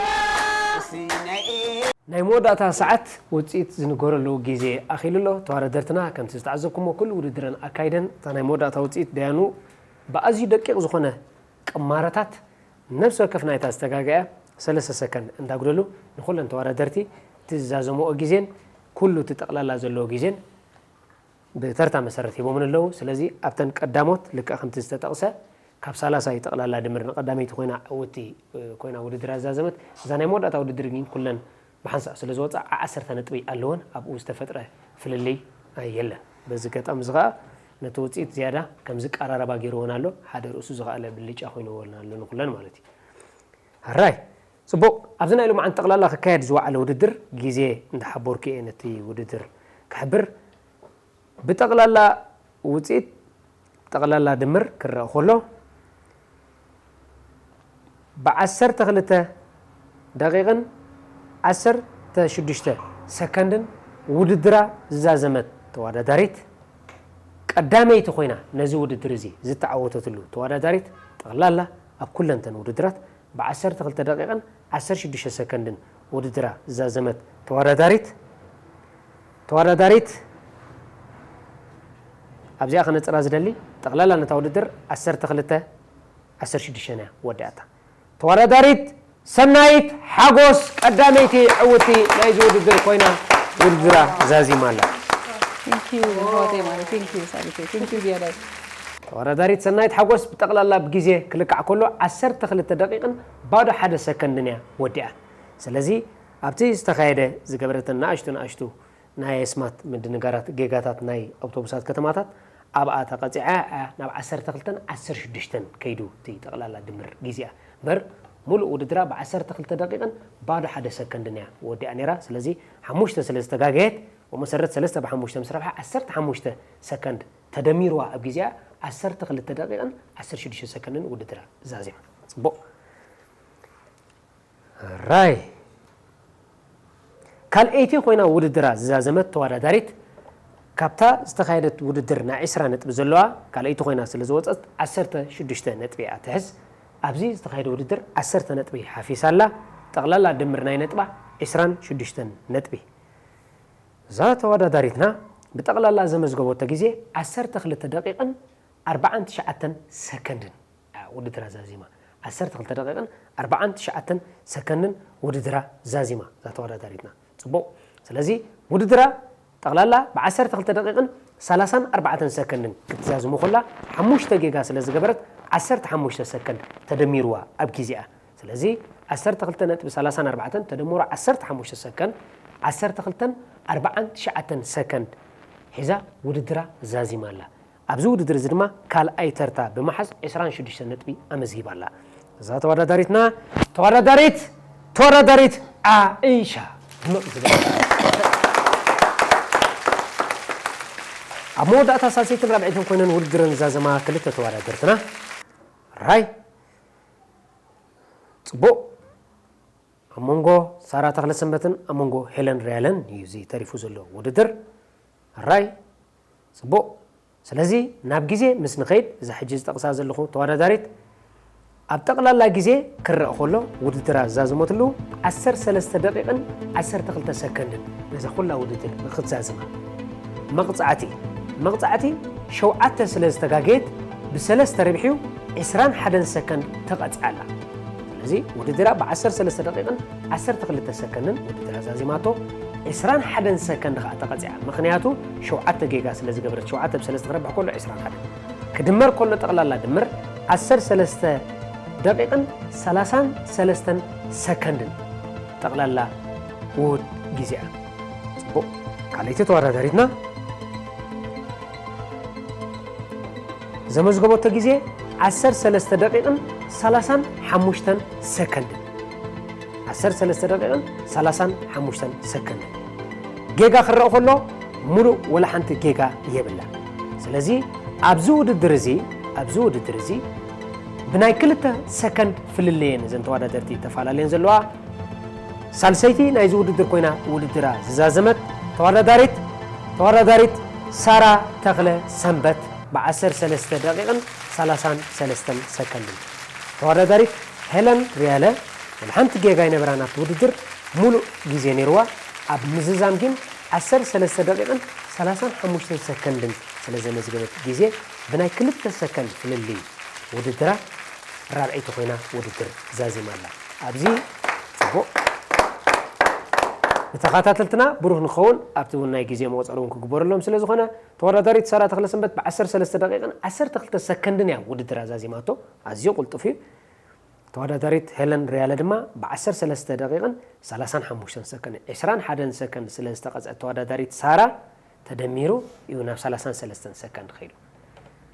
እስቲ ናይ ናይ መወዳእታ ሰዓት ውፅኢት ዝንገረሉ ግዜ ኣኺሉ ኣሎ። ተወዳደርትና ከምቲ ዝተዓዘብኩሞ ኩሉ ውድድረን ኣካይደን እታ ናይ መወዳእታ ውፅኢት ደያኑ ብኣዝዩ ደቂቕ ዝኾነ ቅማረታት ነብሲ ወከፍ ናይታ ዝተጋገያ ሰለስተ ሰከንድ እንዳጉደሉ ንኹለን ተወዳደርቲ እቲ ዝዛዘምኦ ግዜን ኩሉ እቲ ጠቕላላ ዘለዎ ግዜን ብተርታ መሰረት ሂቦምን ኣለዉ። ስለዚ ኣብተን ቀዳሞት ልክዕ ከምቲ ዝተጠቕሰ ካብ ሳላሳይ ጠቕላላ ድምር ንቐዳመይቲ ኮይና ዕውቲ ኮይና ውድድር ኣዛዘመት። እዛ ናይ መወዳእታ ውድድር ግን ኩለን ብሓንሳእ ስለ ዝወፃ ዓሰርተ ነጥቢ ኣለወን። ኣብኡ ዝተፈጥረ ፍልልይ የለን። በዚ ገጣሚ እዚ ከዓ ነቲ ውፅኢት ዝያዳ ከም ዝቀራረባ ገይርዎን ኣሎ። ሓደ ርእሱ ዝኸኣለ ብልጫ ኮይንዎን ኣሎ ንኩለን ማለት እዩ። ሕራይ ፅቡቕ። ኣብዚ ናይ ሎማዓንቲ ጠቕላላ ክካየድ ዝወዓለ ውድድር ግዜ እንዳሓበርኩ እየ ነቲ ውድድር ክሕብር። ብጠቕላላ ውፅኢት ጠቕላላ ድምር ክረአ ከሎ ብዓሰርተ ክልተ ደቂቕን ዓሰርተ ሽዱሽተ ሰከንድን ውድድራ ዝዛዘመት ተወዳዳሪት ቀዳመይቲ ኮይና ነዚ ውድድር እዚ ዝተዓወተትሉ ተወዳዳሪት ጠቕላላ ኣብ ኩለንተን ውድድራት ብዓሰርተ ክልተ ደቂቕን ዓሰርተ ሽዱሽተ ሰከንድን ውድድራ ዝዛዘመት ተወዳዳሪት ተወዳዳሪት ኣብዚኣ ከነፅራ ዝደሊ ጠቕላላ ነታ ውድድር ዓሰርተ ክልተ ዓሰርተ ሽዱሽተ እያ ወዲኣታ። ተወዳዳሪት ሰናይት ሓጎስ ቀዳመይቲ ዕውቲ ናይዚ ውድድር ኮይና ውድድራ ዛዚማ ኣላ። Thank you ኣሕዋተይ ማለት thank you ሳቢተይ thank you ዝያዳይ ተወዳዳሪት ሰናይት ሓጎስ ብጠቕላላ ብግዜ ክልካዕ ከሎ ዓሰርተ ክልተ ደቂቕን ባዶ ሓደ ሰከንድን እያ ወዲኣ። ስለዚ ኣብቲ ዝተኻየደ ዝገበረተን ንኣሽቱ ንኣሽቱ ናይ ኣስማት ምድንጋራት ጌጋታት ናይ ኣውቶቡሳት ከተማታት ኣብኣ ተቐፂዓ እያ ናብ ዓሰርተ ክልተን ዓሰርተ ሽዱሽተን ከይዱ እቲ ጠቕላላ ድምር ግዜኣ። እምበር ሙሉእ ውድድራ ብ ዓሰርተ ክልተ ደቂቕን ባዶ ሓደ ሰከንድን እያ ወዲኣ ነይራ። ስለዚ ሓሙሽተ ስለ ዝተጋገየት ብመሰረት ሰለስተ ብ ሓሙሽተ ምስ ረብሓ ዓሰርተ ሓሙሽተ ሰከንድ ተደሚርዋ ኣብ ግዜኣ ዓሰርተ ክልተ ደቂቕን ዓሰርተ ሽዱሽተ ሰከንድን ውድድራ ዛዚማ። ፅቡቕ ራይ ካልኣይቲ ኮይና ውድድራ ዝዛዘመት ተወዳዳሪት ካብታ ዝተኻየደት ውድድር ናይ ዕስራ ነጥቢ ዘለዋ ካልኣይቲ ኮይና ስለ ዝወጸት ዓሰርተ ሽዱሽተ ነጥቢ እያ ትሕዝ። ኣብዚ ዝተኻየደ ውድድር ዓሰርተ ነጥቢ ሓፊሳ ኣላ። ጠቕላላ ድምር ናይ ነጥባ ዕስራን ሽዱሽተን ነጥቢ። እዛ ተወዳዳሪትና ብጠቕላላ ዘመዝገበቶ ግዜ ዓሰርተ ክልተ ደቂቕን ኣርባዓን ትሽዓተን ሰከንድን እያ ውድድራ ዛዚማ። ዓሰርተ ክልተ ደቂቕን ኣርባዓን ትሽዓተን ሰከንድን ውድድራ ዛዚማ እዛ ተወዳዳሪትና። ጽቡቕ። ስለዚ ውድድራ ጠቕላላ ብዓሰርተ ክልተ ደቂቕን ሰላሳን ኣርባዕተን ሰከንድን ክትዛዝሙ ከላ፣ ሓሙሽተ ጌጋ ስለ ዝገበረት ዓሰርተ ሓሙሽተ ሰከንድ ተደሚርዋ ኣብ ግዜኣ። ስለዚ ዓሰርተ ክልተ ነጥቢ ሰላሳን ኣርባዕተን ተደምሮ ዓሰርተ ሓሙሽተ ሰከንድ፣ ዓሰርተ ክልተን ኣርባዓን ትሽዓተን ሰከንድ ሒዛ ውድድራ ዛዚማ ኣላ። ኣብዚ ውድድር እዚ ድማ ካልኣይ ተርታ ብምሓዝ ዕስራን ሽዱሽተ ነጥቢ ኣመዝጊባ ኣላ። እዛ ተወዳዳሪትና ተወዳዳሪት ተወዳዳሪት ዓኢሻ ድምቕ ዝበለ። ኣብ መወዳእታ ሳልሰይትን ራብዐይትን ኮይነን ውድድረን ዝዛዘማ ክልተ ተወዳደርትና ራይ ጽቡቕ። ኣብ መንጎ ሳራ ተኽለሰንበትን ኣብ መንጎ ሄለን ሪያለን እዩ እዚ ተሪፉ ዘሎ ውድድር። ራይ ጽቡቕ። ስለዚ ናብ ግዜ ምስ ንኸይድ፣ እዛ ሕጂ ዝጠቕሳ ዘለኹ ተወዳዳሪት ኣብ ጠቕላላ ግዜ ክረአ ከሎ ውድድራ ዝዛዘመትሉ ዓሰርተ ሰለስተ ደቂቕን ዓሰርተ ክልተ ሰከንድን ነዛ ኩላ ውድድር ንክትዛዝማ። መቕጻዕቲ፣ መቕጻዕቲ ሸውዓተ ስለ ዝተጋገየት ብሰለስተ ረብሕዩ ዕስራን ሓደን ሰከንድ ተቐጺዓ ኣላ። ስለዚ ውድድራ ብዓሰርተ ሰለስተ ደቂቕን ዓሰርተ ክልተ ሰከንድን ውድድራ ዛዚማቶ፣ ዕስራን ሓደን ሰከንድ ከኣ ተቐጺዓ። ምኽንያቱ ሸውዓተ ጌጋ ስለ ዝገበረት፣ ሸውዓተ ብሰለስተ ክረብሕ ከሎ ዕስራን ሓደን ክድመር ከሎ ጠቕላላ ድምር ዓሰርተ ሰለስተ ደቂቕን ሰላሳን ሰለስተን ሰከንድን ጠቕላላ ውሁድ ግዜኣ። ጽቡቕ። ካልኣይቲ ተወዳዳሪትና ዘመዝገበቶ ግዜ ዓሰርተ ሰለስተ ደቂቕን ሰላሳን ሓሙሽተን ሰከንድን። ዓሰርተ ሰለስተ ደቂቕን ሰላሳን ሓሙሽተን ሰከንድን። ጌጋ ክረአ ከሎ ሙሉእ ወላ ሓንቲ ጌጋ የብላን። ስለዚ ኣብዚ ውድድር እዚ፣ ኣብዚ ውድድር እዚ ብናይ ክልተ ሰከንድ ፍልልየን እዘን ተወዳደርቲ ተፈላለየን ዘለዋ። ሳልሰይቲ ናይዚ ውድድር ኮይና ውድድራ ዝዛዘመት ተወዳዳሪት፣ ተወዳዳሪት ሳራ ተኽለ ሰንበት ብዓሰርተ ሰለስተ ደቂቕን ሰላሳን ሰለስተን ሰከንድን። ተወዳዳሪት ሄለን ሪያለ ወላ ሓንቲ ጌጋ ኣይነበራን ኣብቲ ውድድር፣ ሙሉእ ግዜ ነይርዋ። ኣብ ምዝዛም ግን ዓሰርተ ሰለስተ ደቂቕን ሰላሳን ሓሙሽተን ሰከንድን ስለ ዘመዝገበት ግዜ ብናይ ክልተ ሰከንድ ፍልልይ ውድድራ ራብዐይቲ ኮይና ውድድር ዛዚማ ኣላ። ኣብዚ ጽቡቕ። ንተኸታተልትና ብሩህ ንኸውን ኣብቲ እውን ናይ ግዜ መቑጸሪ እውን ክግበረሎም ስለ ዝኾነ፣ ተወዳዳሪት ሳራ ተኽለሰንበት ብዓሰርተ ሰለስተ ደቂቕን ዓሰርተ ክልተ ሰከንድን እያ ውድድር ኣዛዚማቶ። ኣዝዩ ቅልጡፍ እዩ። ተወዳዳሪት ሄለን ሪያለ ድማ ብዓሰርተ ሰለስተ ደቂቕን ሰላሳን ሓሙሽተን ሰከንድ፣ ዕስራን ሓደን ሰከንድ ስለ ዝተቐጽዐት ተወዳዳሪት ሳራ ተደሚሩ እዩ ናብ ሰላሳን ሰለስተን ሰከንድ ከይዱ።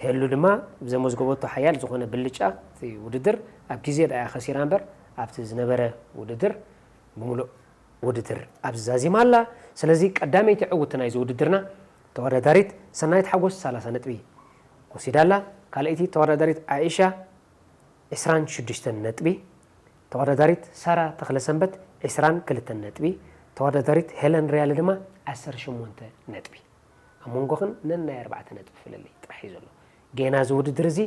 ሄሉ ድማ ብዘመዝገበቶ ሓያል ዝኾነ ብልጫ እቲ ውድድር ኣብ ግዜ ደኣ እያ ከሲራ እምበር ኣብቲ ዝነበረ ውድድር ብምሉእ ውድድር ኣብዚ ዛዚማ ኣላ። ስለዚ ቀዳመይቲ ዕውቲ ናይዚ ውድድርና ተወዳዳሪት ሰናይት ሓጎስ ሰላሳ ነጥቢ ወሲዳ ኣላ። ካልኣይቲ ተወዳዳሪት ዓኢሻ ዕስራን ሽዱሽተን ነጥቢ፣ ተወዳዳሪት ሳራ ተኽለሰንበት ዕስራን ክልተን ነጥቢ፣ ተወዳዳሪት ሄለን ሪያለ ድማ ዓሰርተ ሸሞንተ ነጥቢ። ኣብ መንጎኽን ነናይ ኣርባዕተ ነጥቢ ፍልልይ ጥራሕ እዩ ዘሎ። ጌና እዚ ውድድር እዚ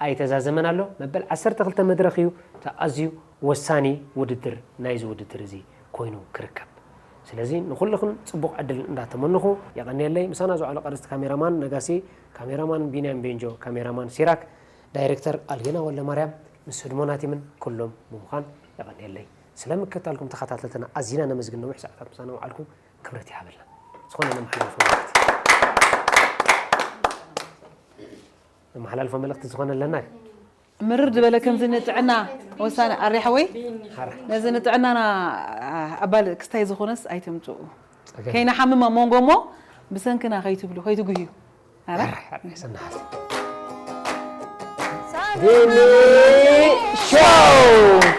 ኣይተዛዘመን ኣሎ። መበል ዓሰርተ ክልተ መድረኽ እዩ። እቲ ኣዝዩ ወሳኒ ውድድር ናይዚ ውድድር እዚ ኮይኑ ክርከብ። ስለዚ ንኹልኽን ጽቡቕ ዕድል እንዳተመነኹ የቐንየለይ። ምሳና ዝውዕሉ ቀረስቲ ካሜራማን ነጋሲ፣ ካሜራማን ቢንያም ቤንጆ፣ ካሜራማን ሲራክ፣ ዳይሬክተር ኣልጌና ወልደማርያም ምስ ህድሞና ቲምን ኩሎም ብምዃን የቐንየለይ። ስለምክትታልኩም ተኸታተልትና ኣዚና ነመስግን። ነዊሕ ሰዓታት ምሳና ውዓልኩም ክብረት ይሃበልና። ዝኾነ ነመሓላልፎ መልእኽቲ፣ ነመሓላልፎ መልእኽቲ ዝኾነ ኣለና? ምርር ዝበለ ከምዚ ንጥዕና ወሳኒ ኣሬ ሓወይ፣ ሓራ። ነዚ ንጥዕናና ኣባል ክስታይ ዝኾነስ ኣይተምጽኡ። ጸገም። ከይንሓምም ኣብ መንጎ እሞ ብሰንክና ከይትብሉ፣ ከይትጉህዩ። ኣረ? ኣረ፣ ኣረ፣ ሰናሓት። ቢኒ ሾው!